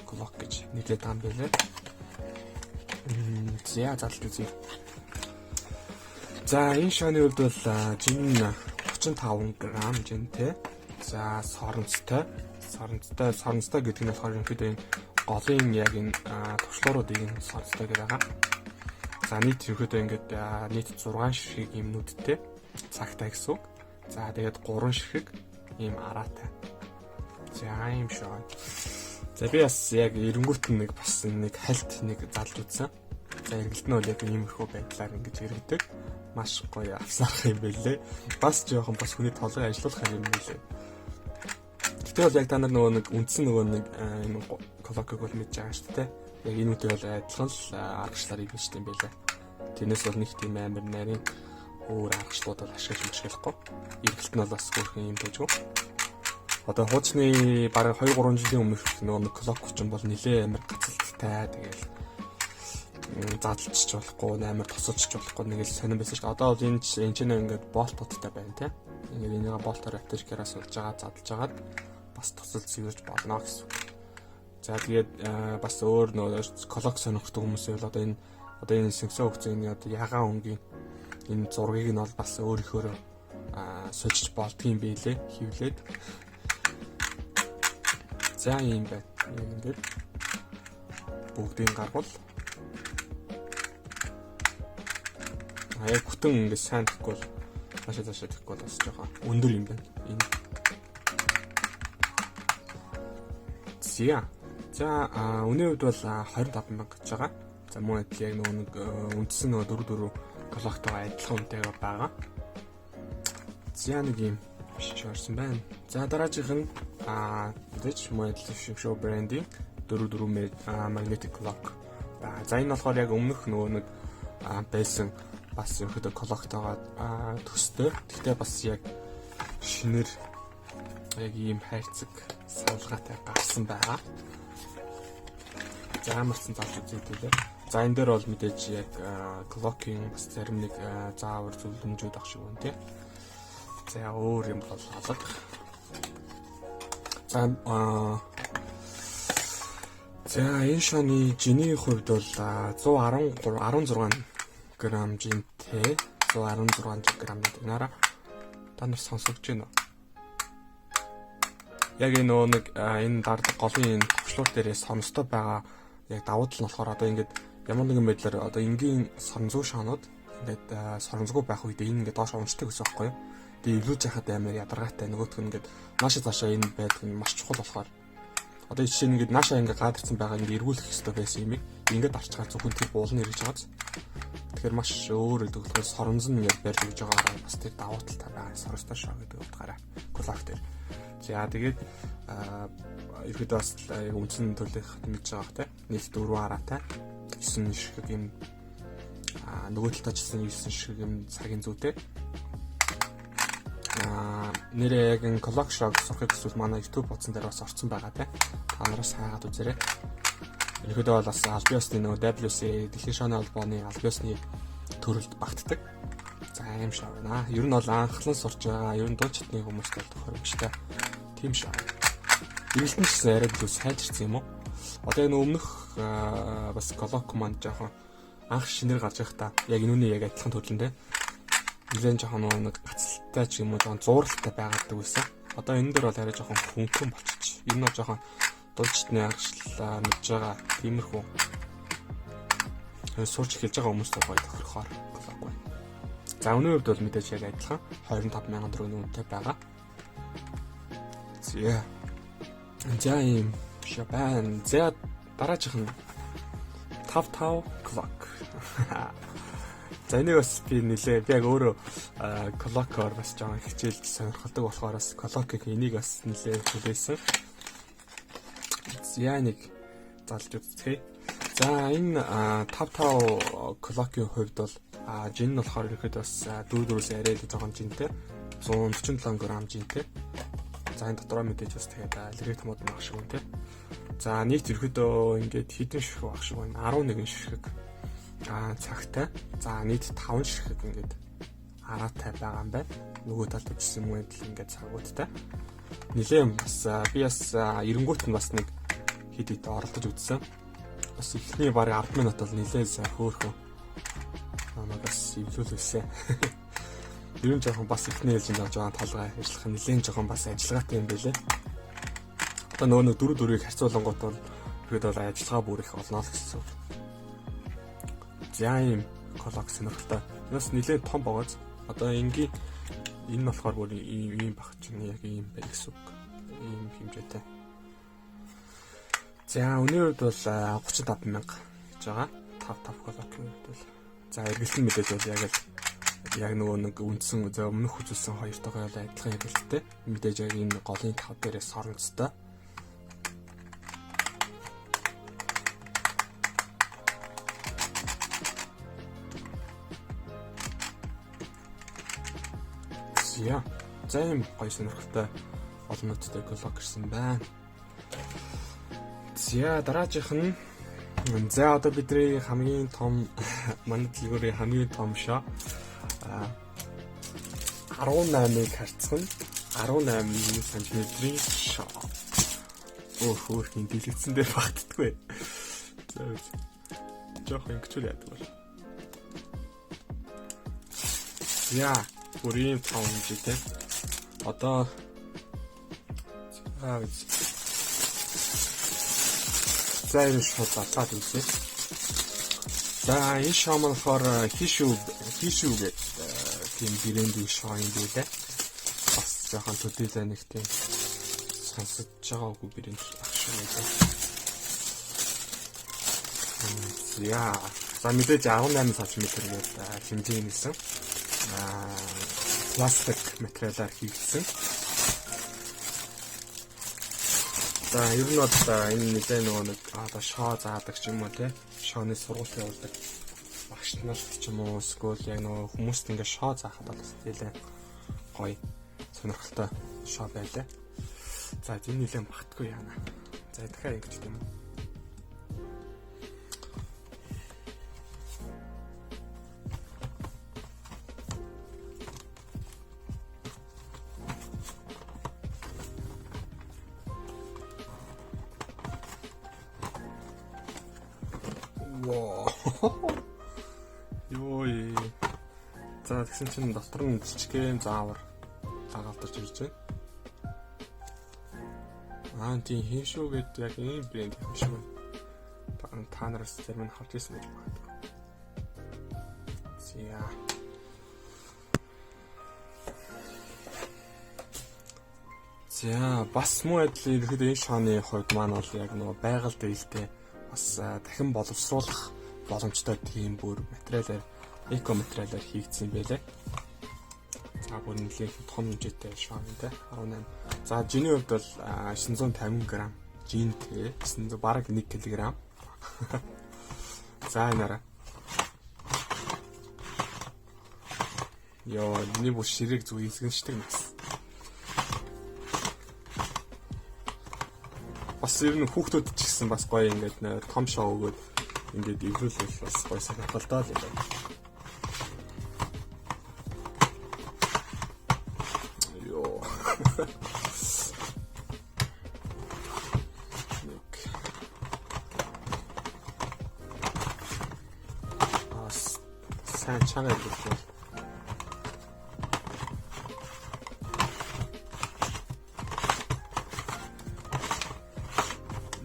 Speaker 2: clock гэж нэрлэдэг байгаа юм байлээ. За, задлж үзье. За, энэ шооны хувьд бол жин 35 г жинтэй. За, соронцтой. Соронцтой, соронцтой гэдэг нь болохоор ерөнхийдөө энэ голын яг энэ товчлууруудыг энэ соронцтой гэдэг байгаа. За, нийт ерөнхийдөө ингээд нийт 6 ширхэг юм нүдтэй цагтай гэсэн үг. За, тэгээд 3 ширхэг ийм араатай. За, ийм шүү. За, би бас яг эренгүүт нь нэг бас нэг хальт нэг залж үзсэн. За, эргэлт нь бол яг иймэрхүү байдлаар ингэж эргэдэг. Маш гоё авсарах юм байлээ. Бас жоохон бас хүний толгой ажилуулах юм байлээ. Гэтэ бол яг та нар нөгөө нэг үндсэн нөгөө нэг энэ clock ыг бол мэдж байгаа шүү дээ. Яг энэ үедээ бол адилхан л аргачлаар ивэж юм байлээ. Тэрнээс бол нэг тийм амар нарийн өөр аргачлалууд бол ашиглаж машиглахгүй. Эргэлт нь бол бас хөөрхөн юм дажгүй. Одоо хуучны бараг 2 3 жилийн өмнөх нөгөө нэг clock чинь бол нилээ амар гацалттай, тэгэл задлж болохгүй, амар тосолж болохгүй нэг л сонирн байсан шүү дээ. Одоо бол энэ энэ ч ингээд болтуудтай байна те. Ингээд энийг болтоор аптерикаараа суулж байгаа, задлж агаад бас тосолж цэвэрж болно гэсэн. За, тэгээд бас өөр нөгөө clock сонирхдаг хүмүүс бол одоо энэ сэнсөө өгсөн энэ одоо ягаан өнгийн энэ зургийг нь бол бас өөрийнхөө сольж болдгийм бэлээ хевлээд. За, ийм байна. Яг ингээд бүгдийг гаргуул. А яг бүтэн ингээд сайн тэхгүй бол хаашаа цаашаа тэхгүй бол бас жоохон өндөр юм байна. Энэ. За. За, үнийн хувьд бол 25 мянга гэж байгаа. За, мөн адил яг нөгөө нэг үндсэн нөгөө 4 4 clock тойгоо адилхан үнэтэйгээ байгаа. За, нэг юм биш орсон байна. За, дараагийнх нь мэдээж мөн адил шоу брендинг 4 4 magnetic clock. За, энэ болохоор яг өмнөх нөгөө нэг байсан бас ерөөдөө clock тойгоо төстэй. Гэхдээ бас яг шинээр яг ийм хайрцаг савлгаатай гарсан байгаа. За, ямарсан залж үзье төлөө. За, энэ дээр бол мэдээж яг clock-ийн бас зарим нэг заавар зөвлөмжүүд ах шиг байна тий. За, өөр юм бол алга. За за энэ шоны жиний хувьд бол 113 16 грамм жинтэй, 116 грамм гэдэг нараа та нар сонсогдож байна уу? Яг энэ нөгөө нэг энэ дардаг голын энэ товчлуур дээрээ соностой байгаа яг давуу тал нь болохоор одоо ингээд ямар нэгэн байдлаар одоо энгийн соронзгүй шоонууд ингээд соронзгүй байх үед энэ ингээд доош унцдаг гэсэн байхгүй юу? Тэгээ эвлүүлж яхад амар ядаргаатай, нөгөөх нь ингээд нааша цаашаа энэ байдал нь маш чухал болохоор одоо жишээ нь ингээд нааша ингээд гадарсан байгаа ингээд эргүүлэх ёстой байсан юмыг ингээд арчгаар зөвхөн тэр буулна эргэж байгааз. Тэгэхээр маш өөр гэдэг болохоор соронз нь ингээд барьж өгж байгаагаар бас тэр давуу талтай байгаа соростой шоо гэдэг утгаараа clock дээр. За, тэгээд ерөөдөө бас яг үндсэн төлөх мэдж байгаа бах те. Нийт 4 араатай 9 ширхэг юм, нөгөө талдаа ч гэсэн 9 ширхэг юм цагийн зүйтэй. Нэрээ яг энэ clock show сурахыг хүсвэл манай YouTube хуудсан дээр бас орцсон байгаа те. Та нараас хайгаад үзээрэй. Ерөнхийдөө бол бас аль биесны нөгөө WC дэлхийн шооны холбооны аль биесны төрөлд багтдаг. За, ийм шоу байна. Ер нь бол анхлан сурч байгаа, ер нь дуун чатны хүмүүст бол тохиромжтой. Тийм шоу. Эргэлтэн ч гэсэн арай илүү сайжирсан юм уу? Одоо энэ өмнөх бас clock маань жоохон анх шинээр гарч байхдаа яг энүүний яг адилхан төрлөн те. Нилээн жоохон нэг гацалтай ч юм уу, жоохон зууралтай байгаад байсан. Одоо энэ дээр бол арай жоохон хөнгөн болчих. Ер нь бол жоохон дулжтны аргачлалаа мэдж байгаа тиймэрхүү сурч эхэлж байгаа хүмүүст гоё тохирохоор clock байна. За, үнийн хувьд бол мэдээж яг адилхан 25 мянган төгрөгийн үнэтэй байгаа. За. За, ийм шабан. За, дараагийнх нь 5 5 clock. За, энийг бас би нилээ би яг өөрөө clock-оор бас жоохон хичээлж сонирхолтой болохоор бас clock-ыг энийг бас нилээ хүлээсэн. За, нэг залж үзцгээе. За, энэ 5 5 clock-ийн хувьд бол жин нь болохоор ерөнхийдөө бас 4 4-өөс арай илүү жоохон жинтэй, 147 г жинтэй. За, энэ дотроо мэдээж бас тэгээд аллергик томод байх шиг байна те. За, нийт ерөнхийдөө ингээд хэдэн ширхэг байх шиг байна? 11 ширхэг цагтай. За, нийт 5 ширхэг ингээд араатай байгаа юм байна. Нөгөө талд үжсэн юм адил ингээд цагуудтай. Нилээн бас би бас эренгүүт нь бас нэг хэд хэд оролдож үзсэн. Бас эхний бараг 10 минут бол нилээн сайн хөөхөн намайг бас эвлүүлүүлсэн. Ер нь жоохон бас эхний ээлжинд авч байгаа толгой ажиллах нь нэлээд жоохон бас ажиллагаатай юм байлээ. Одоо нөгөө нэг 4 4-ийг харьцуулангуут бол ихэд бол ажиллагаа бүр их олно л гэсэн үг. За ийм Glock сонирхолтой. Бас нэлээд том богоц. Одоо энгийн энэ нь болохоор бүр ийм баг чинь яг ийм байх гэсэн үг. Ийм хэмжээтэй. За үнийн хувьд бол 35 мянга гэж байгаа. 5 5 Glock-ийн хувьд бол. За эргэлтэн мэдээж бол яг л яг нөгөө нэг үндсэн за өмнөх үзүүлсэн хоёртойгоо бол адилхан эргэлттэй. Мэдээж яг энэ голын тав дээрээ соронцтой. За. За ийм гоё сонирхолтой олон нийттэй Glock ирсэн байна. За дараагийнх нь за одоо бидний хамгийн том манай дэлгүүрийн хамгийн том шоо 18-ыг харьцах нь 18 см-ийн шоо. Өөх энэ дэлгэцэн дээр багтдаггүй. За жоох ингэчүүл яадаг бол. За бүр ийм том хэмжээтэй. Одоо за за энэ шууд задлаад үзье. За энэ шоо маань болохоор Хишүү гэдэг тийм брэндийн шоо юм билээ. Бас жоохон төдийлөө нэг тийм сонсож байгаагүй брэнд ах шиг байлаа. За за мэдээж 18 см гэдэг хэмжээ нээсэн. Пластик материалаар хийгдсэн. За ер нь бол энэ нэлээ нөгөө нэг одоо шоо заадаг ч юм уу те шооны сургууль явуулдаг багш нарт ч юм уу эсвэл яг нөгөө хүмүүст ингээ шоо заахад бол бас нэлээ гоё сонирхолтой шоо байлаа. За энэ нэлээ багтгүй яана. За дахиад ингэж тийм үү. Воо. Йой. За тэгсэн чинь дотор нь жижигхэн заавар дагалдаж ирж байна. Аа тийм хин шүү гэд яг ийм брэнд юм шиг байна. Та нараас зарим нь харж ирсэн байж магадгүй. За. За бас муу адил ерөнхийдөө энэ шооны хувьд маань бол яг нөгөө байгаль дэвэлтэй бас дахин боловсруулах боломжтой тийм бүр материалаар эко материалаар хийгдсэн юм байлээ. За бүр нэлээд том хэмжээтэй шоон те 18. За жиний хувьд бол 950 г жинтэй 900 бараг 1 кг. За энараа. Йоо, миний бүр ширээг зүг эзгэншдэг нас. Бас ер нь хүүхдүүд ч гэсэн бас гоё ингээд том шоу өгөөд ингээд эврүүлвэл бас гоё сонирхолтой л юм байна. Йоо. Нэг. Бас сайн чанга ирсэн.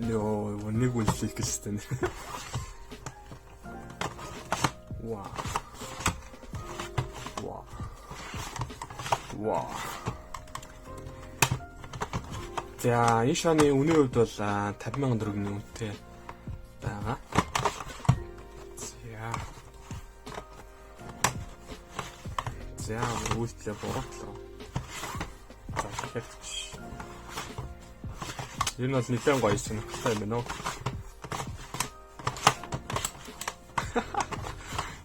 Speaker 2: Йоо, нэг үллэх гэжтэй. Вау. Вау. Вау. За, энэ шооны үнийн хувьд бол 50,000 төгрөгийн үнэтэй байгаа. За. За, үйлдэлээ буруутлаа. За, тэгэхээр ер нь бол нэлээд гоё сонирхолтой юм байна уу?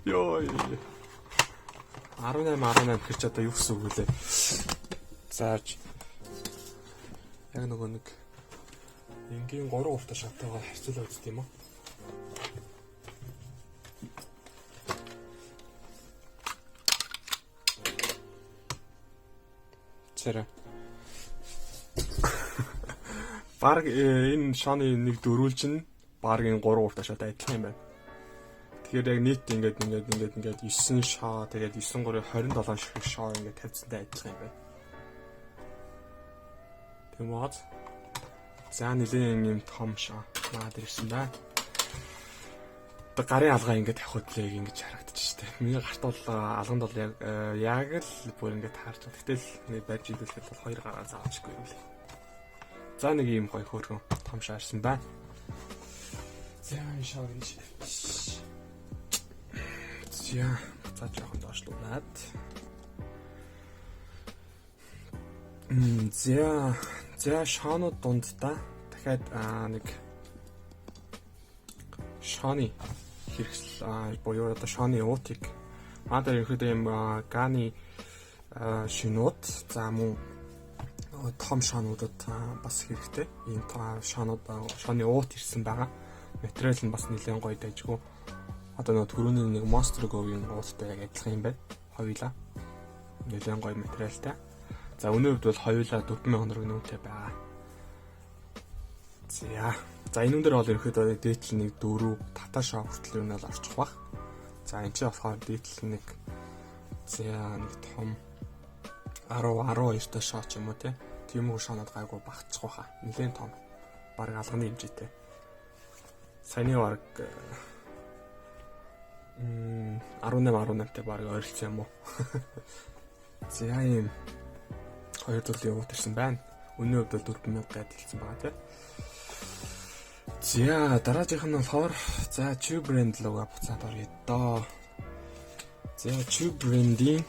Speaker 2: Йоо. 18 18 гэх чи одоо юу гэсэн үг вэ? Зааж яг нөгөө нэг энгийн 3 3 та шатайгаа харьцуулаад үздэг юм уу? Царай. Бараг энэ шооны нэг дөрвөлж нь бараг энэ 3 3 та шат адилхан юм байна. Тэгэхээр яг нийт ингээд ингээд ингээд ингээд 9 шоо, тэгээд 9 3 27 шиг шоо ингээд тавьсантай адилхан юм байна. Тийм үү? За, нэлээд юм том шоо наад ирсэн байна. Одоо гарын алгаа ингээд тавих хөдлөө ингэж харагдчих штэ. Миний гарт бол алганд бол яг яг л бүр ингээд таарч. Гэтэл нэг барьж идүүлэхэд бол хоёр гараа заавчгүй юм лээ. За, нэг ийм гоё хөөрхөн том шоо ирсэн байна. За, энэ шоо ингэж. За, буцаад жоохон доошлуулад. За, за, шоонууд дунд та дахиад нэг шооны хэрэгсэл буюу одоо шооны уутыг маа дээр ерөнхийдөө юм ганы шинууд, за мөн том шоонуудад бас хэрэгтэй. Ийм шоонууд, шооны уут ирсэн байгаа. Материал нь бас нэлээд гоё дайжгүй. Одоо нөгөө түрүүний нэг Monster Go-гийн ууттай яг адилхан юм байна. Хоёулаа. Нэлээд гоё материалтай. За, өнөө хувьд бол хоёулаа 4000 төгрөг нүүнтэй байгаа. За. За, энэ дээр бол ерөнхийдөө дээдл нэг 4 тата шоо хүртэл юу нь бол орчих бах. За, энэ чинь болохоор дээдл нэг, за, нэг том 10 12 та шоо ч юм уу те. Тийм үү, шоонод гайгүй багцчих байхаа. Нэлээд том. Бараг алганы хэмжээтэй. Саяны бараг 18 18-тай бараг ойролцсон юм уу. За, ийм хоёр төрлийн уут ирсэн байна. Өнөө хувьд бол 4000 гад хэлсэн байгаа тий. За, дараагийнх нь болохоор за Chu brand руугаа буцаад оръё доо. За, Chu brand-ийн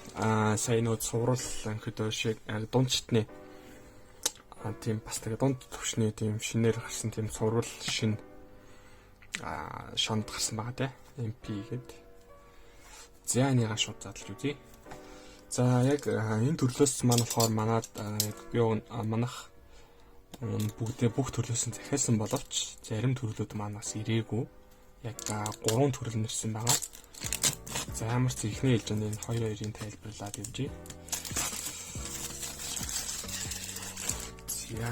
Speaker 2: сая нөө цуврал анхид шиг дунд шатны тийм бас тэгээ дунд төвшний тийм шинээр гарсан тийм цуврал шин шонд гарсан байгаа тий. MP гээд. За, энийгээ шууд задлж үзье. За, яг энэ төрлөөс маань болохоор манад яг юу манах бүгдээ бүх төрлөөс нь захиалсан боловч зарим төрлүүд маань бас ирээгүй. Яг гурван төрөл нэрсэн байгаа. За, ямар ч ихний ээлжинд энэ хоёр хоёрын тайлбарлаад явжээ. За.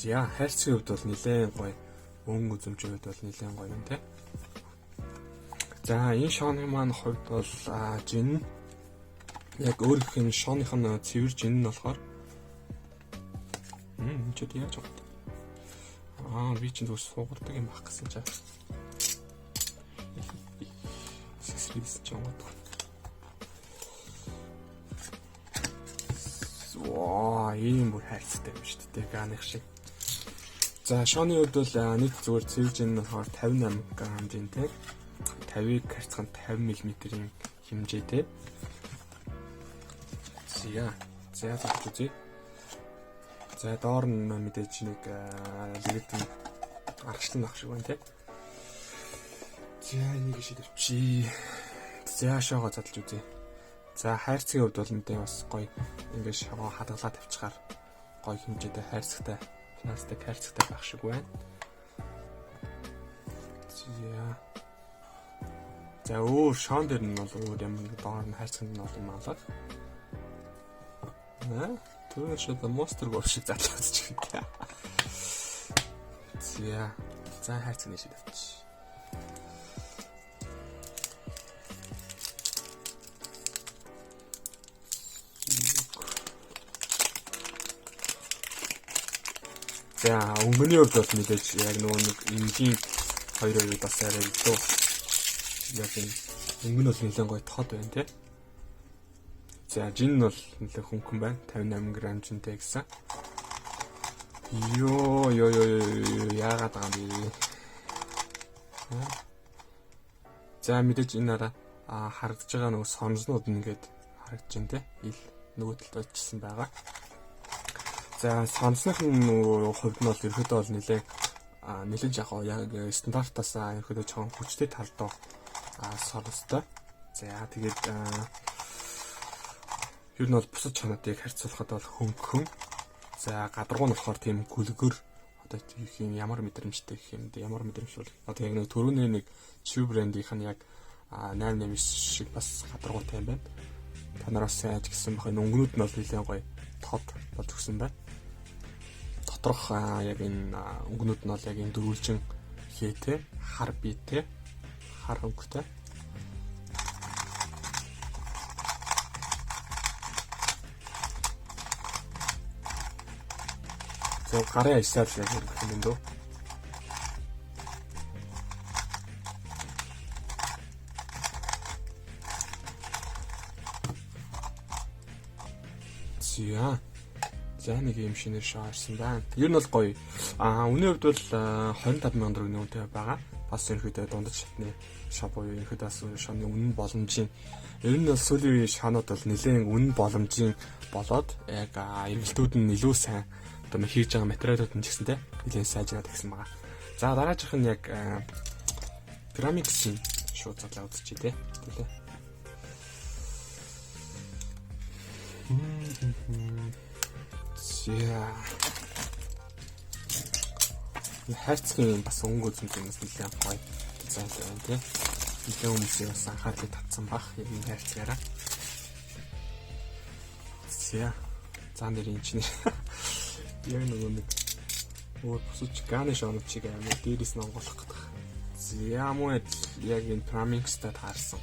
Speaker 2: За, хайрцгийн хувьд бол нэлээд гоё, өнгө үзэмжийн хувьд бол нэлээд гоё юм те. За, энэ шооны маань хувьд бол жин яг өөрийнх нь шооных нь цэвэр жин нь болохоор энэ ч яаж байгаа вэ? Би чинь зүгээр суугардаг юм байх гэсэн чинь. Сэсрээс ч онгод. Ваа, ийм бүр хайрцагтай юм шүү дээ. Ганых шиг. За, шооны хувьд бол нийт зүгээр цэвэр жин нь болохоор 58 грамм жинтэй. 50-ыг харьцах нь 50 мм-ийн хэмжээтэй. За. За, зааж үзье. За, доор нь мэдээж нэг лигэтэн аргачлан ах шиг байна те. За, энийг шийдвэрчи. За, шоогоо задлж үзье. За, хайрцгийн хувьд бол мэдээ бас гоё, ингээд шогоо хадгалаад тавьчихаар гоё хэмжээтэй хайрцагтай, пластик хайрцагтай байх шиг байна. За. За, өөр шоон дээр нь бол өөр ямар нэг доор нь хайрцагт нь бол юм алга. Аа, түрүү шууд Monster Go шиг задлаад ч гэдэг. За. За, хайрцаг нэшид авчих. За, өнгөний хувьд бол мэдээж яг нөгөө нэг энгийн хоёр хоёр бас арай илүү яг энэ өнгө нь бол нэлээд гоё тод байна тий. За, жин нь бол нэлээд хөнгөн байна. 58 г жинтэй гэсэн. Йоо ёо ёо яагаад байгаа юм бэ? За, мэдээж энэ араа харагдаж байгаа нөгөө сонзнууд ингээд харагдаж байна те. Ил нөгөө талд очсон байгаа. За, сонсных нь нөгөө хувьд нь бол ерөөдөө бол нэлээд нэлээд яг яг стандартаас ерөөдөө жоохон хүчтэй талдаа сонстой. За, тэгээд ер нь бол бусад чануудыг харьцуулахад бол хөнгөн. За, гадаргуу нь болохоор тийм гүлгэр одоо тийм ямар мэдрэмжтэй гэх юм бэ? Ямар мэдрэмж бол одоо яг нэг төрөний нэг Chew брэндийнх нь яг 889 шиг бас гадаргуутай юм байна. Та нар бас сайн ажигласан байх. Энэ өнгөнүүд нь бол нэлээд гоё тод болж өгсөн байна. Доторх яг энэ өнгөнүүд нь бол яг энэ дөрвөлжин хээтэй, хар биетэй, хар өнгөтэй. За гарын аясаар л яг хөргөх юм дөө. За. За нэг юм шинээр шоо харсан байна. Ер нь бол гоё. Үнийн хувьд бол 25,000 төгрөгийн үнэтэй байгаа. Бас ерөнхийдөө дундаж шатны шоо буюу ерөнхийдөө бас шооны үнэн боломжийн ер нь бол сүүлийн үеийн шоонууд бол нэлээд үнэн боломжийн болоод яг эргэлтүүд нь илүү сайн одоо хийж байгаа материалууд нь ч гэсэн те нэлээд сайжраад гэсэн байгаа. За дараагийнх нь яг Pyramix-ийн шууд задлаа үзчихье те. Тэлээ. За. Хайрцгийн бас өнгө үзэмж нэлээд гоё дизайн байна тий. Нэлээд хүмүүсийн бас анхаарлыг татсан бах яг энэ хайрцгаараа. За. За нэр энэ чинь яг нөгөө нэг өөр бусаж ганы шоонууд чиг амар дээрээс нь онгойлох гэдэг. За муу яг энэ Pyramix-тай таарсан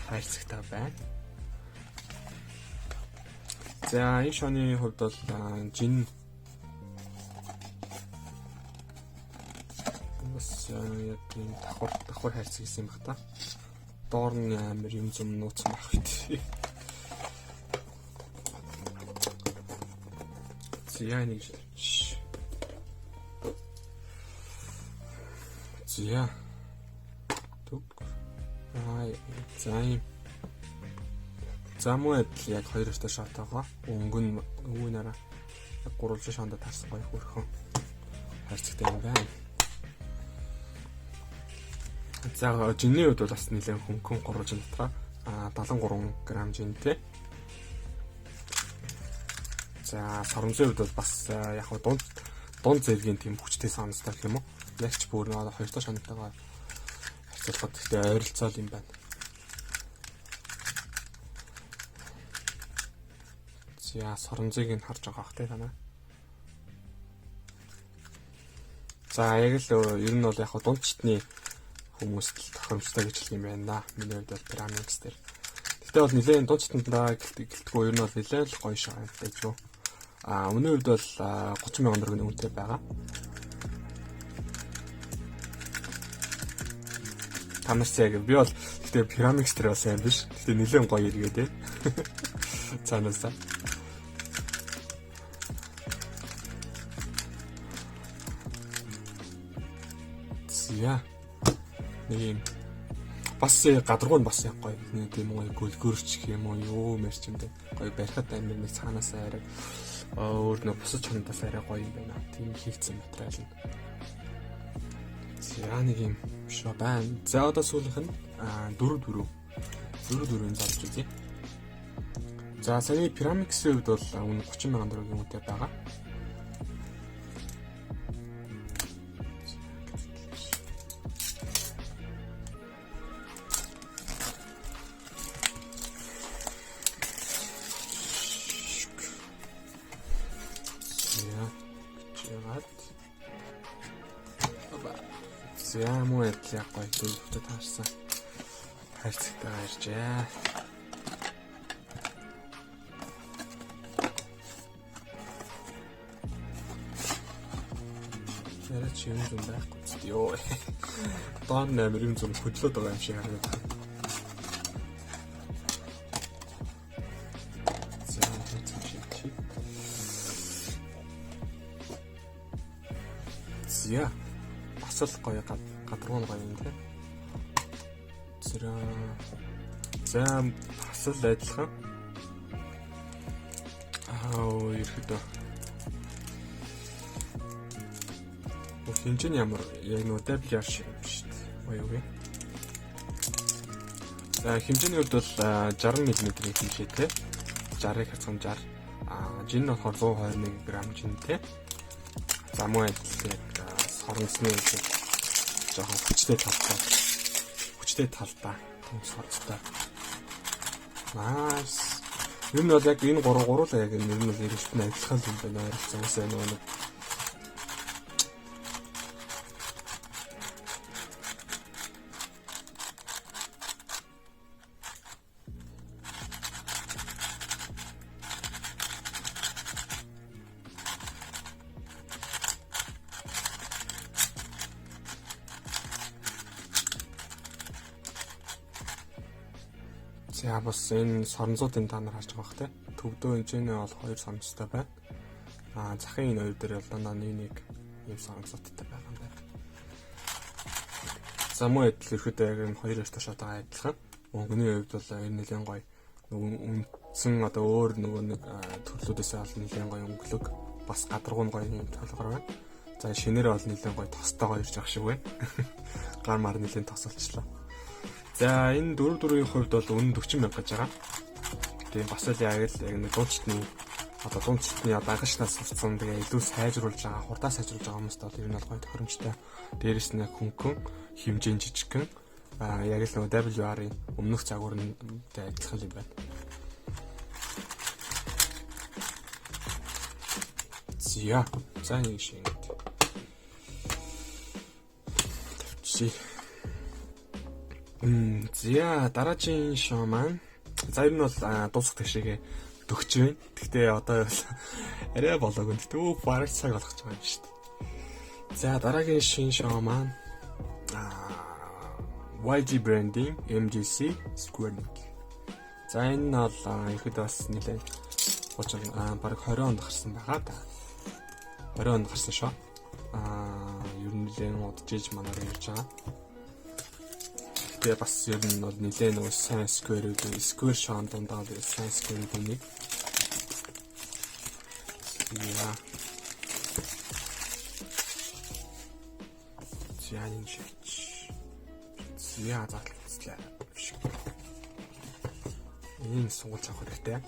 Speaker 2: хайрцагтай байна. За энэ шооны хувьд бол жин бас яг ийм давхар хайрцаг гэсэн юм бах та. Доор нь амар юм зум нууцсан байх үү. За нэг За. Түг. Аа за юм. За муу адил яг хоёр өстэй шоотойгоо өнгө нь өвгөнөрөө яг гурвалжин шоондоо таарсан гоё хөрхөн хайрцагтай юм байна. За жинний хувьд бол бас нэлээд хөнгөн гурвалжин дотроо 73 г жинтэй. За соромзын хувьд бол бас яг дунд зэргийн тийм хүчтэй санацтай гэх юм уу? Яг ч бүр нэг хоёр дахь шонотойгоо харьцуулахад гэхдээ ойролцоол юм байна. За соронзыг нь харж байгаа бах те танаа. За яг л ер нь бол яг дунд читний хүмүүст л тохиромжтой гэж хэлэх юм байна да. Миний хувьд бол Pyramix дээр. Гэтэ бол нэлээд дунд читэнд гэлтгүй ер нь бол нэлээд л гоё шаа гэж юу. Үнийн хувьд бол 30,000 төгрөгийн үнэтэй байгаа. Та нар яг би бол гэтэ Pyramix дээр бас сайн биш. Гэтэ нэлээд гоё эргээд те. Цаанаасаа. За. Нэг юм бас гадаргуу нь бас яг гоё. Нэг тийм гоё гөлгөрч гэх юм уу юу мэрч юм те. Гоё барихад амар нэг цаанаасаа арай өөр нэг бусад чонодоос арай гоё юм байна. Тийм хийгдсэн материал нь. За нэг юм шоо байна. За одоо сүүлийнх нь 4 4. 4 4-ийн зарж үзье. За саяны Pyramix-ийн хувьд бол үн 30,000 төгрөгийн үнэтэй байгаа. За муу адил яг гоё дөрөвтэй таарсан хайрцагтай гарчээ. Яриа чи юм зам байхгүй ч ёо. Доор амар юм зам хөдлөөд байгаа юм шиг харагдаад байна. За За бас л гоё гадаргуу гоё юм те. За бас л адилхан. Ерөөдөө. Хэмжээ нь ямар яг нөгөө WR шиг юм шүү дээ. Гоё юу вэ? За хэмжээний хувьд бол 60 мм-ийн хэмжээтэй. 60-ыг хацсан 60. Жин нь болохоор 121 г жинтэй. За муу адил яг соронцны үед жоохон хүчтэй талтай. Хүчтэй талдаа тийм сорцтой. Nice. Ер нь бол яг энэ гурав гуруулаа яг энэ ер нь бол эргэлт нь адилхан юм байна. Ойролцоо уусаа нөгөө нэг За бас энэ соронзуудын та нар харж байгаа бах те. Төвдөө энэ ч бол хоёр соронзтой байна. Аа захын энэ хоёр дээр бол дандаа нэг нэг ийм соронзуудтай байгаа юм байна. За мөн адил ерөөдөө яг энэ хоёр эрт шатаага адилхан. Өнгөний хувьд бол энэ нэлээд гоё нөгөө үндсэн одоо өөр нөгөө нэг төрлүүдээс бол нэлээд гоё өнгөлөг бас гадаргуу гоё юм толгор байна. За шинээр бол нэлээд гоё тостойгоо ирж байгаа шиг байна. Гар мар нэлээд тос болчлоо. За энэ 4-4-ийн хувьд бол үнэн 40 мянга гэж байгаа. Тийм бас л яг л яг нэг дундчтны одоо дундчтны дагагчнаас сурцсан тэгээ илүү сайжруулж байгаа, хурдаа сайжруулж байгаа хүмүүст бол ер нь бол гоё тохиромжтой. Дээрэс нь яг хөнгөн хэмжээ жижигхэн яг л нөгөө WR-ын өмнөх загвар нь адилхан юм байна. За. За нэг шиг ингэ. Тавьчих. За дараагийн шоу маань. За ер нь бол дуусах тийшээгээ төгч байна. Гэхдээ одоо бол арай болоогүй. Гэтэ өө бараг цаг болгож байгаа юм шүү дээ. За дараагийн шин шоу маань YG branding MGC Square Nick. За энэ нь бол ерхэд бас нэлээд хуучин бараг 20 онд гарсан байгаа да. 20 онд гарсан шоу. Ер нь нэлээд удаж манаар ирж байгаа. Тэгээ бас ер нь бол нэлээд нөгөө сайн square-үүд, square шоун дундаа бол сайн square-үүд нэг. Яа. За энэ шиг. За задлаа. Энэ сугалж авах хэрэгтэй.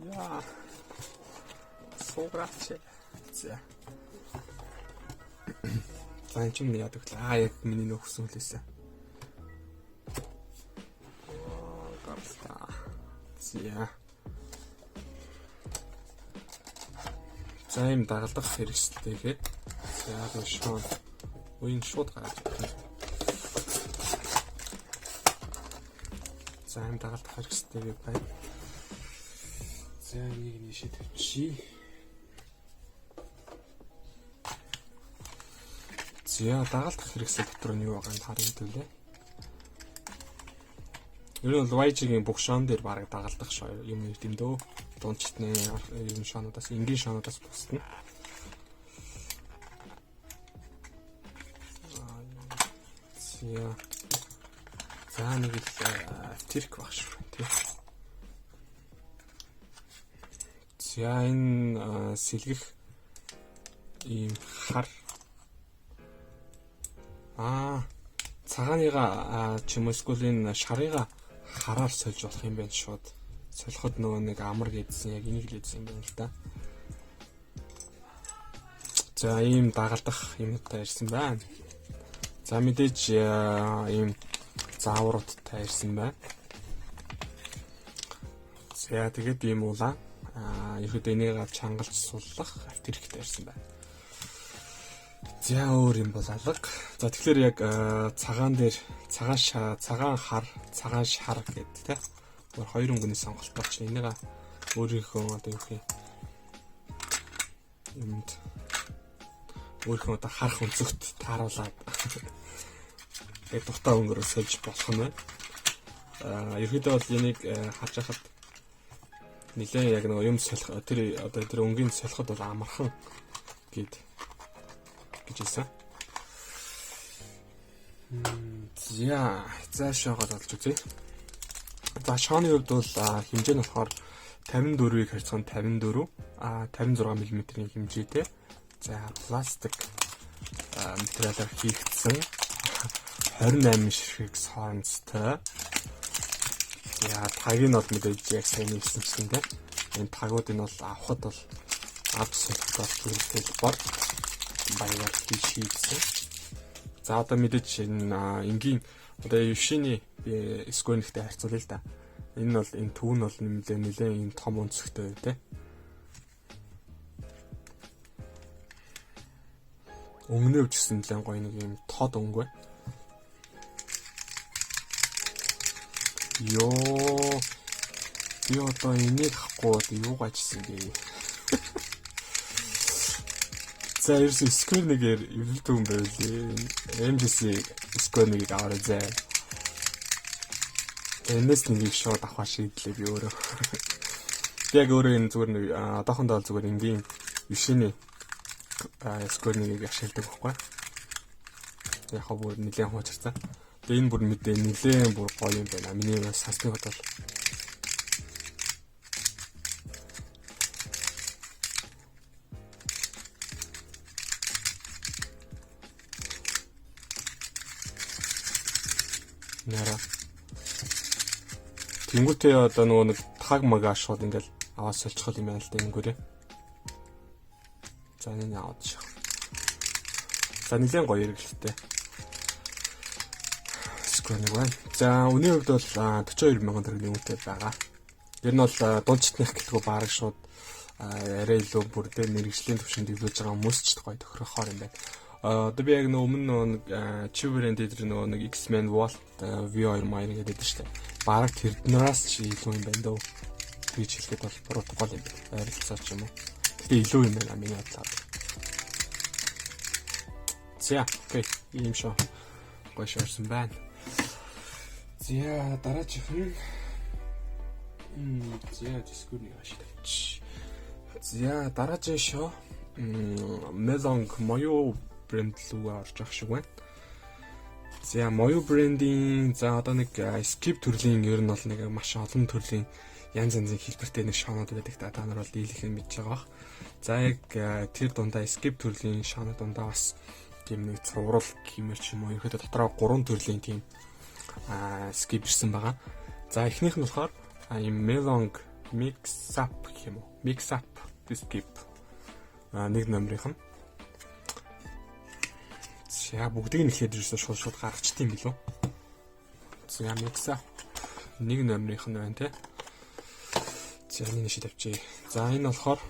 Speaker 2: Яа. Суугаач. За. За энэ чинь яадаг вэ? Аа яг миний нөхсөн хүлээсэн. Гарлаа. За. За ийм дагалдах хэрэгсэлтэйгээ. За яг шууд уян шууд гараад ирсэн. За ийм дагалдах хэрэгсэлтэйгээ байна. За энийг нийшээ тавьчих. За дагалдах хэрэгсэл дотор нь юу байгааг харъя хэвлээ. Ер нь бол YG-ийн бүх шоон дээр бараг дагалдах шоо юм ирд юм дөө. Дундчтны ер нь шоонуудаас, энгийн шоонуудаас бусдна. За. За нэг л тэрк баг шүү тий. За энэ сэлгэх ийм хар цагааныга ч юм уу эсвэл энэ шарыга хараар сольж болох юм байна шууд. Солиход нөгөө нэг амар гэдсэн яг энийг л эдсэн юм байна л да. За ийм дагалдах юмтай ирсэн байна. За мэдээж ийм заавруудтай ирсэн байна. За тэгээд ийм улаан ерөөдөө энийг авч хангалж суллах авт хэрэгтэй ирсэн байна. За өөр юм бол алга. За тэгэхээр яг цагаан дээр цагаан хар, цагаан шар гэдэг тий. Өөр хоёр өнгөний сонголт болчих. Энийг өөрийнхөө одоо юу гэх юмд өөрийнхөө одоо харах өнцөгт тааруулаад яг дуртай өнгөөрөө сольж болох нь байна. Ерөөдөө бол энийг харж байхад нэлээ яг нөгөө юм солих тэр одоо тэр өнгийн солиход бол амархан гэд гэж хэлсэн. За шоогоо олж үзье. За шооны хувьд бол хэмжээ нь болохоор 54-ийг харьцсан 54, 56 мм-ийн хэмжээтэй. За пластик материалаар хийгдсэн 28 ширхэг соронцтой. За тагийг нь бол мэдээж яг сайн нэгсэнчсэн тийм. Энэ тагуудыг нь бол авахд бол авч солиход бол хэлбэр баягаар хийсэн. За одоо мэдээж энэ энгийн одоо Юшины Square-тэй харьцуулъя л да. Энэ бол энэ төв нь бол нэмлээ ийм том өнцөгтэй те. Өнгөнөө үжсэн нэлээд гоё нэг ийм тод өнгө байна. Йоо. Би одоо энийг авахгүй бол юу гажсэн бэ? За ерөөсөө Square 1-ээр эвлэлт юм байвал MGC Square 1-ийг аваарай зэ. Энэс нэгийг шууд авах шийдлээ би өөрөө. Би яг өөрөө энэ зүгээр нэг одоохондоо бол зүгээр энгийн вишний Square 1-ийг ашигладаг байхгүй. Яг хаа бүр нэлээд хуучирсан. Тэгээ энэ бүр мэдээ нэлээд бүр гоё юм байна. Миний бас сонсны бодвол нэрэ. Тэнгүүтээ одоо нөгөө нэг таг мага шууд ингээл аваад соличихол юм байна л да энэгүүрээ. За энэ аваад шах. За нэлээд гоё хэрэглэлтэй. Square нэг байна. За үнийн хувьд бол 42 мянган төгрөгийн үнэтэй байгаа. Ер нь бол дундчтных гэлтгүү бараг шууд арай илүү бүр тэ мэрэгжлийн түвшинд эвлүүлж байгаа хүмүүс ч гоё тохирохоор юм байна. Одоо би яг нөө өмнө нөгөө нэг Chiu брэнд дээр нөгөө нэг X-Men Vault V2 Mine гэдэг шүү дээ. Бараг тэрнээс ч илүү юм байна дөө. Тэгж хэлэхэд бол буруудахгүй юм байна. Ойролцоо ч юм уу. Гэтэ илүү юм байна миний бодлоор. За, окей. Ийм шоу. Гоё шоурсан байна. За, дараачих нь за, Discord нэг ашиг тавьчих. За, дараагийн шоу Melong Moyo брэнд лүүгээ орж авах шиг байна. За, Moyo брендийн за одоо нэг skip төрлийн ер нь бол нэг маш олон төрлийн янз янзын хэлбэртэй нэг шоунууд байдаг та нар бол дийлэх юм мэдж байгаа бах. За яг тэр дундаа skip төрлийн шоунууд дундаа бас тийм нэг цуврал гэмээр ч юм уу ерөөдөө дотроо 3 төрлийн тийм skip ирсэн байгаа. За эхнийх нь болохоор ийм Melong Mix Up гэх юм уу? Mix Up skip нэг номерынх нь. За бүгдийг нь эхлээд ерөөсөө шууд шууд гаргачт юм билүү. За Mix Up нэг номерынх нь байна те. За энэ нэшид тавьчих. За энэ болохоор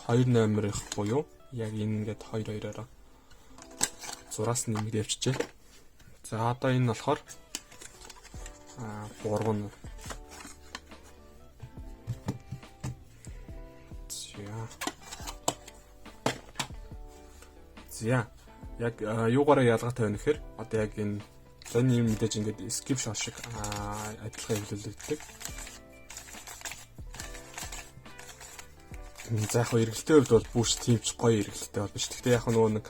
Speaker 2: 2 номерынх буюу яг энэ ингээд 2 2-ороо зураас нэмэгд явчихжээ. За одоо энэ болохоор 3 нь. За. За. Яг юугаараа ялгаатай байна гэхээр одоо яг энэ зэн юм мэдээж ингээд skip shot шиг адилхан эвлүүлэгддэг. За яг эргэлтийн хувьд бол бүрч тийм ч гоё эргэлттэй бол биш. Гэхдээ яг нөгөө нэг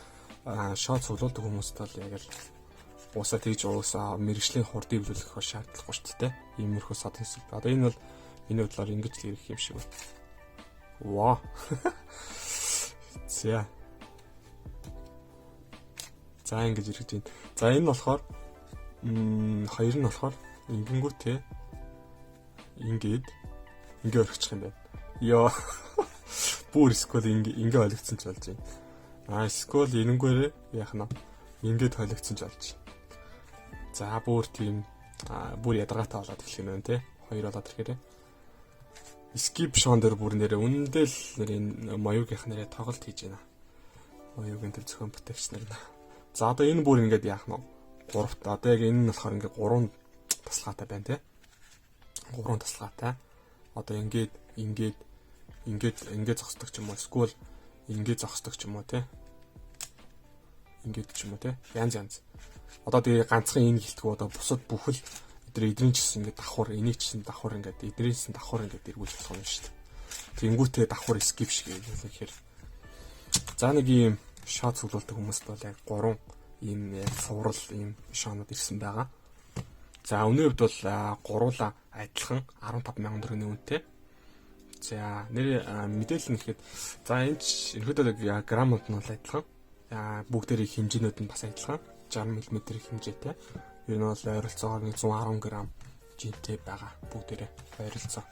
Speaker 2: шот цуглуулдаг хүмүүст бол яг л уусаа тэгж уусаа мэрэгжлийн хурд эвлүүлэх шаардлагагүй шүү дээ. Иймэрхүү сод хэсэг. Одоо энэ бол миний бодлоор ингэж л ирэх юм шиг байна. Ваа. За. За ингэж ирэх чинь. За энэ болохоор хоёр нь болохоор ингэнгүүтээ ингээд ингээ орхичих юм байна. Йоо. Бүр сквал ингээ ингээ холигдсон ч болж байна. Аа сквал энэнгээрээ яах нь ингээд холигдсон ч болж байна. За бүр тийм бүр ядаргаатай болоод эхлэх юм байна те. Хоёр болоод ирэхээр. Skip шон дээр бүр нэрээ үнэндээ л нэр энэ Моюгийнх нэрээ тоглолт хийж байна. Моюгийн тэр зохион бүтээгч нар. За одоо энэ бүр ингээд яах нь гуравт одоо яг энэ нь болохоор ингээд гурван тасалгаатай байна те. Гурван тасалгаатай. Одоо ингээд ингээд ингээд ингээд зогсдог ч юм уу эсвэл ингээд зогсдог ч юм уу те. Ингээд ч юм уу те. Янз янз. Одоо тэгээ ганцхан энэ гэлтгүү одоо бусад бүхэл эдгээр эдрийн ч гэсэн ингээд давхар энийг ч гэсэн давхар ингээд эдрийн ч гэсэн давхар ингээд эргүүлж болох юм шүү дээ. Тэнгүүтээ давхар skip шиг юм гэхээр. За нэг ийм шот цуглуулдаг хүмүүст бол яг 3 ийм яг цуврал ийм шоонууд ирсэн байгаа. За өнөө хувьд бол гуруула адилхан 15 мянган төгрөгийн үнэтэй. За нэр мэдээлэл нь гэхэд за энэ ч ерөнхийдөө грамууд нь бол адилхан. Бүгдээрийн хэмжээнүүд нь бас адилхан. 60 мм хэмжээтэй. Ер нь бол ойролцоогоор 110 г жинтэй байгаа бүгдээрээ ойролцоо.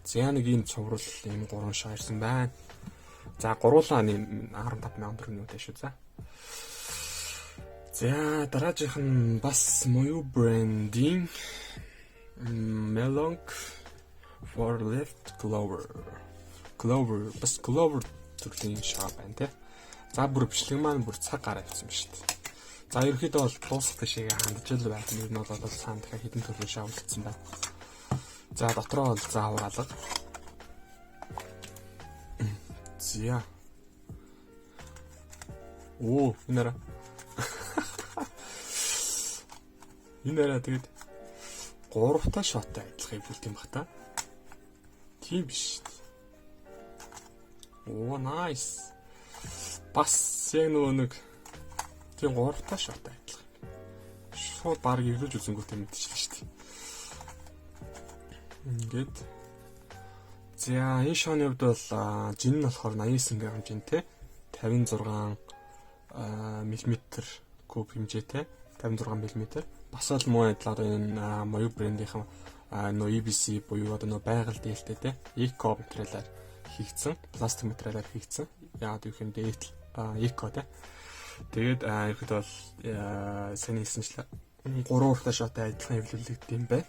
Speaker 2: За нэг ийм цуврал ийм гурван шоо ирсэн байна. За гуруулаа 15 мянган төгрөгийн үнэтэй шүү за. За дараагийнх нь бас Moyo брендийн Melong for left clover. Clover бас clover төрлийн шаа байна те. За бүр бичлэг маань бүр цаг гараа явсан ба шүү дээ. За ерөнхийдөө бол дуусах тишээгээ хандж л байх. Ер нь бол цаана дахиад хэдэн төрлийн шаа үлдсэн байна. За дотроо бол заавар алга. За. Оо, энэ арай. Энэ арай тэгээд 3 та шоттой адилхан хэвлэлт юм бах та. Тийм биш. Оо, nice. Бас яг нөгөө нэг тийм 3 та шоттой адилхан. Шууд баг эвлүүлж үзэнгүүтээ мэдчихлээ шүү дээ. Ингээд за энэ шоны хувьд бол жин нь болохоор 89 г жинтэй 56 мм куб хэмжээтэй 56 мм. Бас л муу адил одоо энэ Moyu брендийнхэн нөө EBC буюу одоо нөө байгаль дээлтэй те эко материалаар хийгдсэн, пластик материалаар хийгдсэн. Яагаад гэх юм дээтэл эко те. Тэгээд ерхэд бол сайн хэлсэнчлээ 3 уртаа шотой адилхан хэвлүүлэгдсэн юм байна.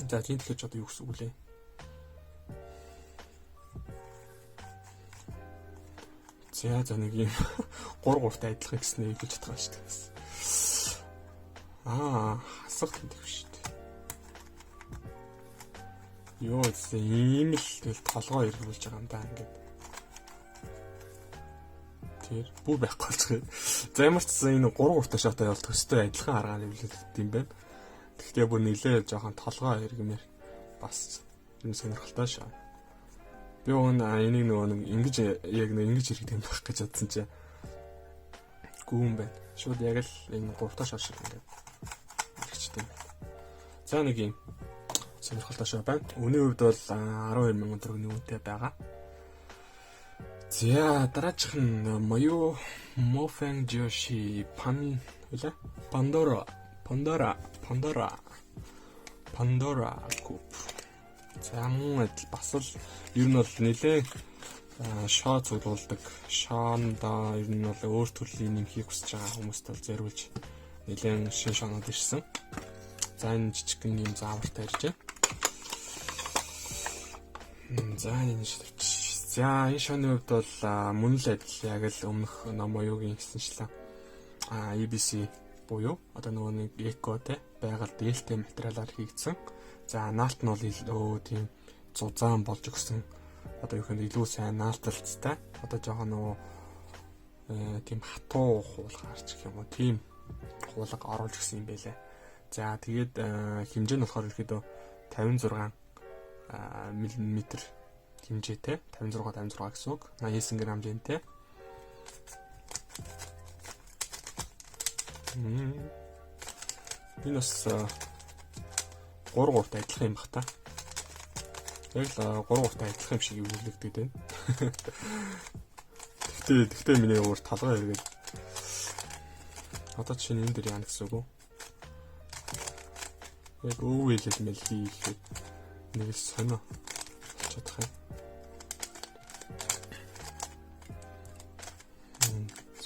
Speaker 2: За тийм төлөж одоо юу гэсэн үг лээ? За за нэг юм 3 3-тай адилхан гэснээр гэж чадах юм шүү дээ. Аа, хасах тэмдэг шүү дээ. Йоо, ийм л тэгэл толгой эргүүлж байгаа юм да ингээд. Тэр бүр байхгүй болж байгаа. За ямар ч гэсэн энэ 3 3-тай шотой бол төстэй адилхан аргаар нэвлэгддэг юм байна. Гэхдээ бүр нилээ жоохон толгой эргэмээр бас юм сонирхолтой шүү. Би уг энийг нөгөө нэг ингэж яг нэг ингэж хэрэгдэг юм байх гэж бодсон чинь гүн байна. Шууд яг л энэ 3 дахь шар шиг ингээд хэрэгчтэй юм байна. За нэг юм сонирхолтой шоу байна. Үнийн хувьд бол 12,000 төгрөгийн үнэтэй байгаа. За дараачих нь Moyu Mofeng Joshi Pan үлээ Pandora Pandora Pandora Pandora Coupe. За мөн адил бас л ер нь бол нэлээ шоо цуглуулдаг. Шоондоо ер нь бол өөр төрлийн нэмхийг хүсэж байгаа хүмүүст бол зориулж нэлээд шин шоонууд ирсэн. За энэ жижигхэн юм заавартай ирж байна. За энэ шилвч. За энэ шооны хувьд бол мөн л адил яг л өмнөх Номоюгийн гисэнчлэн EBC буюу одоо нөгөө нэг эко те байгаль дээлтэй материалаар хийгдсэн. За наалт нь бол илүү тийм зузаан болж өгсөн. Одоо юу гэхээр илүү сайн наалталцтай. Одоо жоохон нөгөө тийм хатуу хуулгаар ч гэх юм уу тийм хуулга оруулж гисэн юм байлээ. За тэгээд хэмжээ нь болохоор ерөөдөө 56 мм хэмжээтэй 56 56 гэсэн үг. 89 г хэмжээтэй. Энэ бас 3 3-тай адилхан юм бах та. Яг л 3 3-тай адилхан юм шиг эвлэгдээд байна. Тэгтээ миний өөр толгой эргээд одоо чинь энэ дэр яана гэсэн үг үү? Яг өвөө хэлэл мэл хийхэд нэг л сонио чадах юм.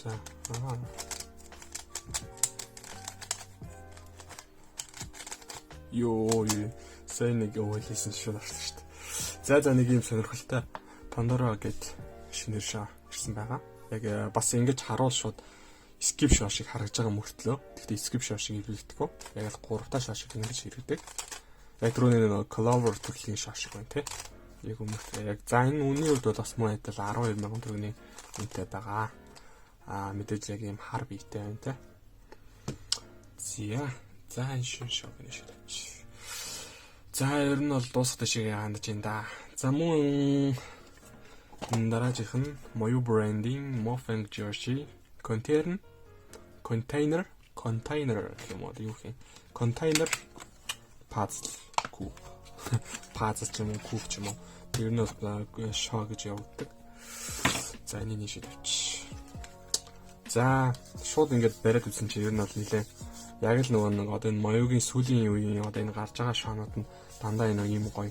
Speaker 2: За аа. Йоо, сайн нэг өвөө хэлсэн шууд авчихсан шүү дээ. За за нэг юм сонирхолтой Pandora гэд шинээр шаа ирсэн байгаа. Яг бас ингэж харуул шууд skip шоо шиг харагдж байгаа мөртлөө. Гэхдээ skip шоо шиг хэвлэгдэхгүй. Яг л 3 та шоо шиг ингэж хэрэгдэг. Яг түрүүний нэг clover төрлийн шоо шиг байна тий. Яг өмнөх яг за энэ үнийн хувьд бол бас муу адил 12,000 төгрөгийн үнэтэй байгаа. Аа мэдээж яг ийм хар биетэй байна тий. За энэ шин шоо гэнэ шүү дээ. За ер нь бол дуусах шиг хандаж байна да. За мөн дараагийнх нь Moyu branding Mofeng Joshi container container container гэх юм уу юу гэх юм container puzzle куб puzzle ч юм уу куб ч юм уу тэр нь бол шоо гэж явагддаг. За энийг нийшээ тавьчих. За шууд ингээд бариад үзсэн чинь ер нь бол нилээ яг л нөгөө нэг одоо энэ Моюгийн сүүлийн үеийн одоо энэ гарч байгаа шоонууд нь дандаа энэ ийм гоё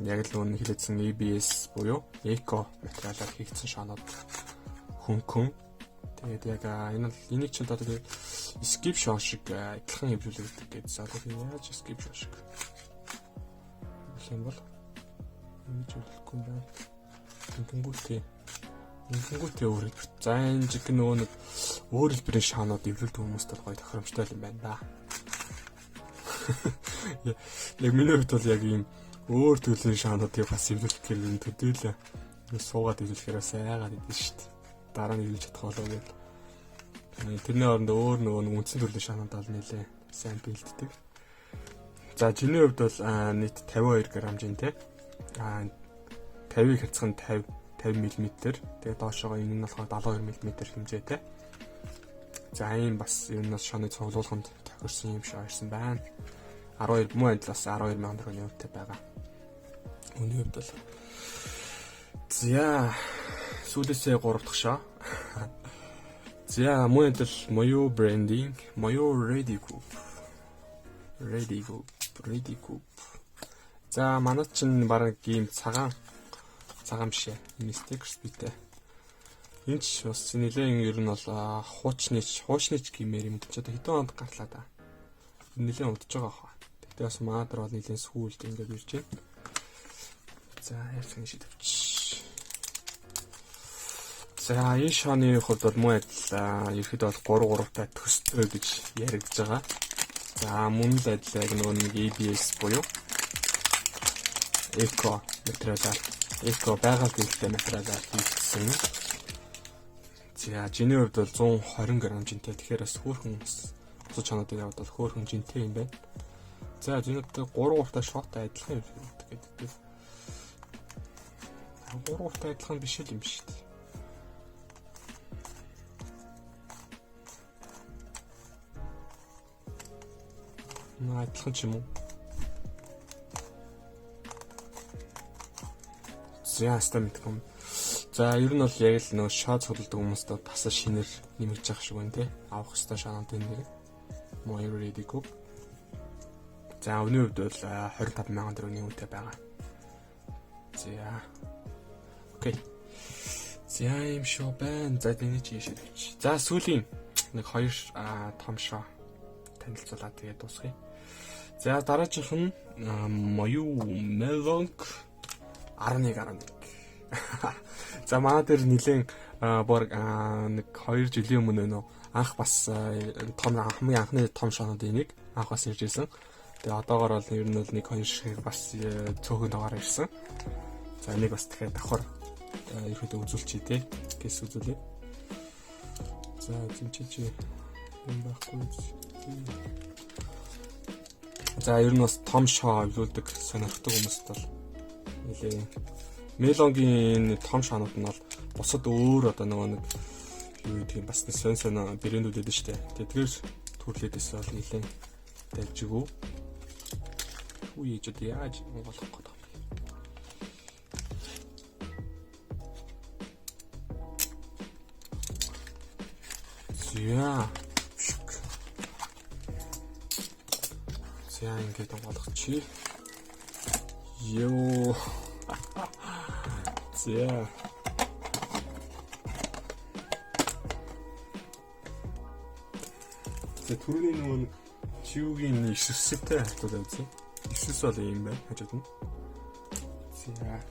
Speaker 2: яг л нөгөө хэлээдсэн ABS буюу эко материалаар хийгдсэн шоонууд хөнгөн Тэгээд яг энэ бол энийг чинь одоо тэгээд skip show шиг адилхан хэвлүүлэгддэг гэж залуу яаж skip show шиг юм бол ингэж хэвлэхгүй юм байна. Ингэнгүүтээ өөр хэлбэр. За энэ жиг нөгөө нэг өөр хэлбэрийн шоунууд эвлүүлдэг хүмүүст бол гоё тохиромжтой юм байна да. Яг миний хувьд бол яг ийм өөр төрлийн шоунуудыг бас эвлүүлэх гэр юм төдийлөө суугаад эвлүүлэхээр бас айгаад идэв шүү дээ. Дараа нь эвлүүлж чадах болов гэдэг. Тэрний оронд өөр нөгөө нэг үндсэн төрлийн шоунууд бол нэлээ сайн бэлддэг. За чиний хувьд бол нийт 52 г жинтэй. 50-ыг харьцах нь 50 мм. Тэгээ доошоогоо энэ нь болохоор 72 мм хэмжээтэй. За ийм бас ер нь бас шоны цуглуулганд тохирсон юм шиг ирсэн байна. 12 муу адил бас 12 мянган төгрөгийн үнэтэй байгаа. Үнийн хувьд бол за сүүлээсээ 3 дахь шоо. За муу адил Moyo branding, Moyo Ready Group. Ready Group, Ready Group. За манай чинь бараг ийм цагаан биш ээ. Энэ stickers битэй. Энэ ч бас нэлээд ер нь бол хуучны гэмээр юм ч одоо хэдэн онд гарлаа да. Нэлээд удаж байгаа хаа. Тэгтээ бас маадар бол нэлээд сүүлд ингээд ирж байна. За ярьсан шийдвч. За энэ шооны хувьд бол муу адил ерхэд бол 3 3-тай төстэй гэж яригдж байгаа. За мөн л адил яг нөгөө нэг ABS буюу эко материалаар эко байгаль дэвтэй материалаар хийгдсэн. За жиний хувьд бол 120 г жинтэй. Тэгэхээр бас хөөрхөн бусад чануудыг яваад бол хөөрхөн жинтэй юм байна. За жинүүд 3 3-тай шотой адилхан юм гэдэг. 3 3-тай адилхан биш л юм шүү дээ. Наа адилхан ч юм уу? За хаста мэдгүй юм. За ер нь бол яг л нөгөө шоо цугладаг хүмүүст бас шинээр нэмэгдэж байгаа шиг байна те. Авах хэвээр шоонуудын нэг. Moyo Ready Group. За өнөө хувьд бол 25 мянган төгрөгийн үнэтэй байгаа. За. Окей. За ийм шоу байна. За тэний чи ийшээ тавьчих. За сүүлийн нэг хоёр том шоу танилцуулаад тэгээд дуусгая. За дараагийнх нь Moyo Melong 11 11. За манай дээр нэлээд баг нэг 2 жилийн өмнө нөө анх бас том хамгийн анхны том шоунуудын нэг анх бас ирж исэн. Тэгээ одоогор бол ер нь бол нэг 2 шиг бас цөөхөн тоогоор ирсэн. За нэг бас дахиад давхар ерөөдөө үзүүлчихье те. Гэс үзүүлээ. За зинчиж юм байхгүй. За ер нь бас том шоу эвлүүлдэг сонирхдаг хүмүүст бол нэлээ Мелонгийн энэ том шоунууд нь бол бусад өөр одоо нөгөө нэг юу гэдэг юм бас нэг сонь сонь брэндүүд өгдөн штэ. Тэдгээр төрлөөдөөс бол нэлээ дайжгүй. Хүү хийж одоо яаж болох гээд байгаа юм бэ? За. За ингээд онгойлгочих. Йоо. За. За түрүүний нөгөө чиугийн исүстэй хатууд үзье. Исүс бол юм байна хажууд нь. За.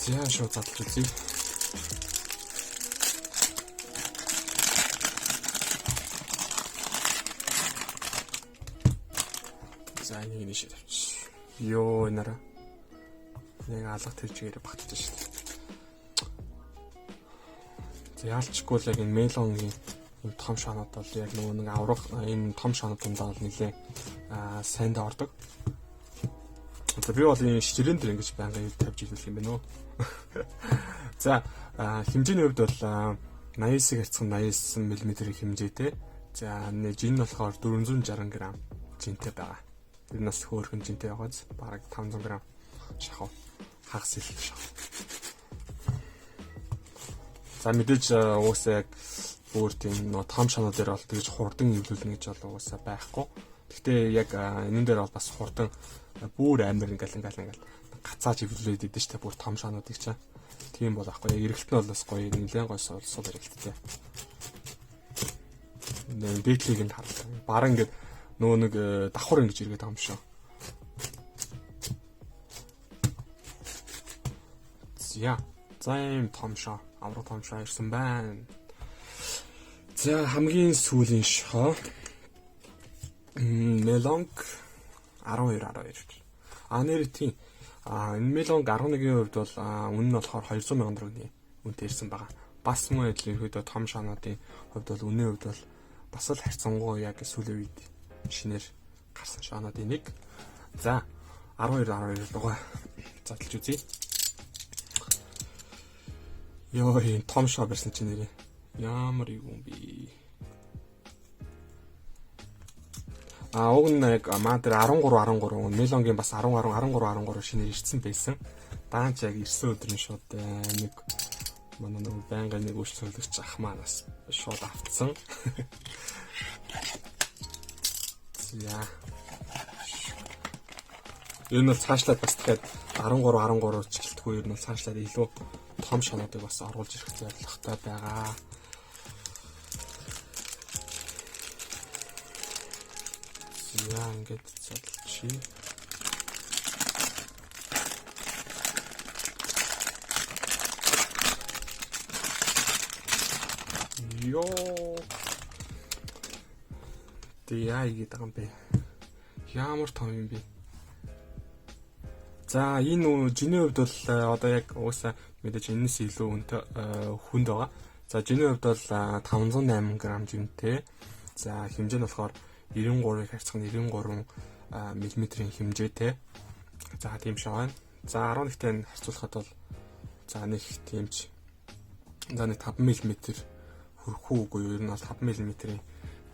Speaker 2: За шууд задлж үзье. За энийг нийшээ тавьчих. Йоо нара. Яг алга тэр чигээр багтаж шүү дээ. За яалчгүй л яг энэ мелонгийн энэ том шоонууд бол яг нөгөө нэг аврах энэ том шоонууд дундаа бол нэлээ сайндаа ордог. Одоо би бол энэ ширээн дээр ингэж байнга тавьж илүүлэх юм байна уу. За хэмжээний хувьд бол 89-ийг харьцсан 89 мм хэмжээтэй. За жин нь болохоор 460 г жинтэй байгаа. Тэр нас хөөрхөн жинтэй байгааз бараг 500 г шахав. Хагас ил шахав. За мэдээж уусаа яг өөр тийм нөө том шанаа дээр бол тэгж хурдан эвлүүлнэ гэж бол уусаа байхгүй. Гэхдээ яг энэн дээр бол бас хурдан бүр амар ингээл ингээл ингээл гацааж эвлээд идэв штэ, бүр том шоонуудыг чаа. Тийм бол ахгүй. Яг эргэлт нь бол бас гоё, нэлээд гоё сул эргэлттэй. Дээдлийг нь харлаа. Баран ингээд нөгөө нэг давхар ингэж эргээд байгаа юм шүү. За. За ийм том шоо, авраг том шоо ирсэн байна. За хамгийн сүүлийн шоо. Мелонг 12 12. А нэр тийм. А энэ Мелонг 11-ийн хувьд бол үнэ нь болохоор 200 сая төгрөгийн үнэтэй ирсэн байгаа. Бас мөн адил ерөөдөө том шоонуудын хувьд бол үнийн хувьд бол бас л харьцангуй яг сүүлийн үед шинээр гарсан шоонуудын нэг. За 12 12 дугаар задлж үзье. Йоо, энэ том шоо барьсан чинь нэрээ. Ямар юм бэ? А уг нь яг маа дээр 13 13 Мелонгийн бас 10 10 13 13 шинээр ирсэн байсан. Даанч яг ирсэн өдөр нь шууд нэг манай нөгөө байнгын нэг үйлчлүүлэгч ах маань бас шууд автсан. За. Ер нь бол цаашлаад бас дахиад 13 13 ч гэлтгүй ер нь бол цаашлаад илүү том шоонуудыг бас оруулж ирэх зорилготой байгаа. За ингээд задлчих. Йоо. Тэг яа игээд байгаа юм бэ? Ямар том юм бэ? За энэ жиний хувьд бол одоо яг уусаа мэдээж энэс илүү үнэтэй хүнд байгаа. За жиний хувьд бол 508 г жинтэй. За хэмжээ нь болохоор 93-ыг харьцах нь 93 мм-ийн хэмжээтэй. За тийм шиг байна. За 11-тэй нь харьцуулахад бол за нэг тиймч за нэг 5 мм хүрэх үгүй юу? Ер нь бол 5 мм-ийн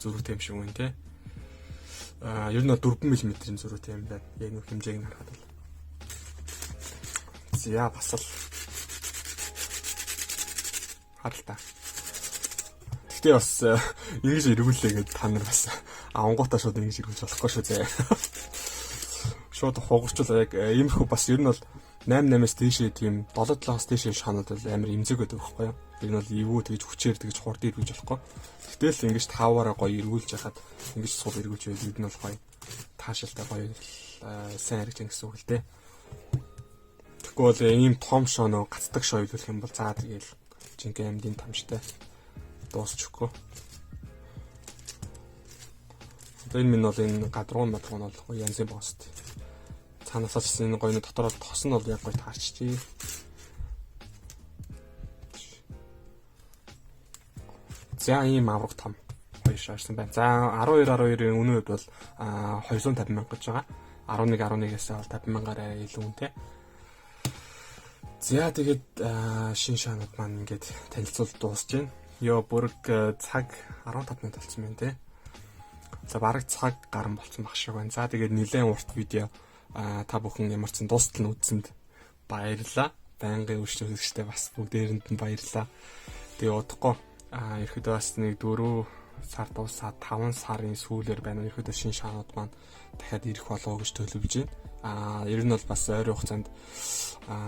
Speaker 2: зөрүүтэй юм шиг байна те. А ер нь бол 4 мм-ийн зөрүүтэй юм байна. Яг нөх хэмжээг нь харахад бол. За бас л харалтаа. Гэхдээ бас ингэж эргүүлээ гэдээ та нар бас авангуудаа шууд ингэж эргүүлж болохгүй шүү зэ. Шууд хугарчвал яг иймэрхүү бас ер нь бол 8 8-аас дээшээ тийм 7 7-аас дээшээ шоонод бол амар эмзэг байдаг байхгүй юу? Ер нь бол эвгүй тэгж хүчээр тэгж хурд эргүүлж болохгүй. Гэтэл ингэж тааваараа гоё эргүүлж яхад ингэж сул эргүүлж байл ер нь бол гоё таашаалтай гоё сайн харагч гэсэн үг л дээ. Тэгэхгүй бол ийм том шооноо гацдаг шоо илүүлэх юм бол заа тэгэл жинхэнэ амьдын тамштай дуусчихгүй. Одоо энэ минь бол энэ гадруу мадруу нь бол янзын боост. Цаанаасаа ч гэсэн энэ гоё дотор бол тос нь бол яг гоё таарчжээ. За ийм авраг том хоёр шаарсан байна. За 12 12-ийн үнийн хувьд бол 250 мянга гэж байгаа. 11 11-ээс бол 50 мянгаар илүү үнэтэй. За тэгээд шин шаанууд маань ингээд танилцуул дуусж байна. Йоо бүрэг цаг 15 минут болсон байна те. За бараг цаг гарan болсон баг шиг байна. За тэгээд нэлээд урт видео та бүхэн ямар ч дуустал нь үзсэнд баярлалаа. Байнгын үйлчлүүлэгчтэй бас бүгдээрэнд нь баярлалаа. Тэгээ удахгүй ерөөдөө бас нэг 4 сар дуусаад 5 сарын сүүлээр байна. Ерөөдөө шин шаанууд маань дахиад ирэх болов уу гэж төлөвлөж байна. Ер нь бол бас ойрын хугацаанд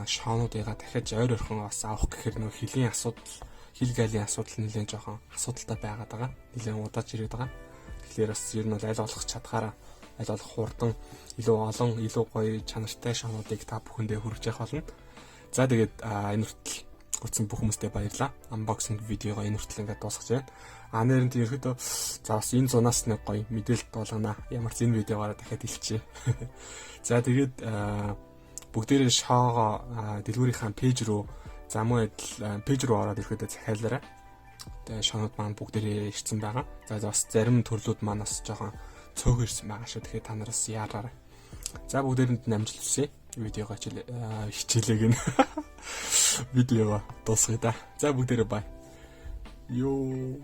Speaker 2: шоонуудыгаа дахиад ойр ойрхон бас авах гэхээр нөх хөлийн асуудал, хил галийн асуудал нэлээд жоохон асуудалтай байгаад байгаа. Нэлээд удааж ирээд байгаа. Тэгэхээр бас ер нь бол аль болох чадхаараа аль болох хурдан илүү олон илүү гоё чанартай шоонуудыг та бүхэндээ хүргэж явах болно. За тэгээд энэ хүртэл үзсэн бүх хүмүүстээ баярлалаа. Unboxing видеогоо энэ хүртэл ингээд дуусгаж байна. А нэр нь ерөөдөө за бас энэ зунаас нэг гоё мэдээлэл болгоно. Ямар ч энэ видеогоороо дахиад илчээ. За тэгээд бүгдээрээ шоогоо дэлгүүрийнхаа пэйж рүү за мөн адил пэйж рүү ороод ирэхэд захиалаарай. Тэгээ шоонууд маань бүгдээрээ ирсэн байгаа. За бас зарим төрлүүд маань бас жоохон цөөхөн ирсэн байгаа шүү. Тэгэхээр та нараас яараарай. За бүгдээрэнд нь амжилт хүсье. Видеогоо хичээлээ гэнэ. Видеогоо дуусгая да. За бүгдээрээ бай. Йоо.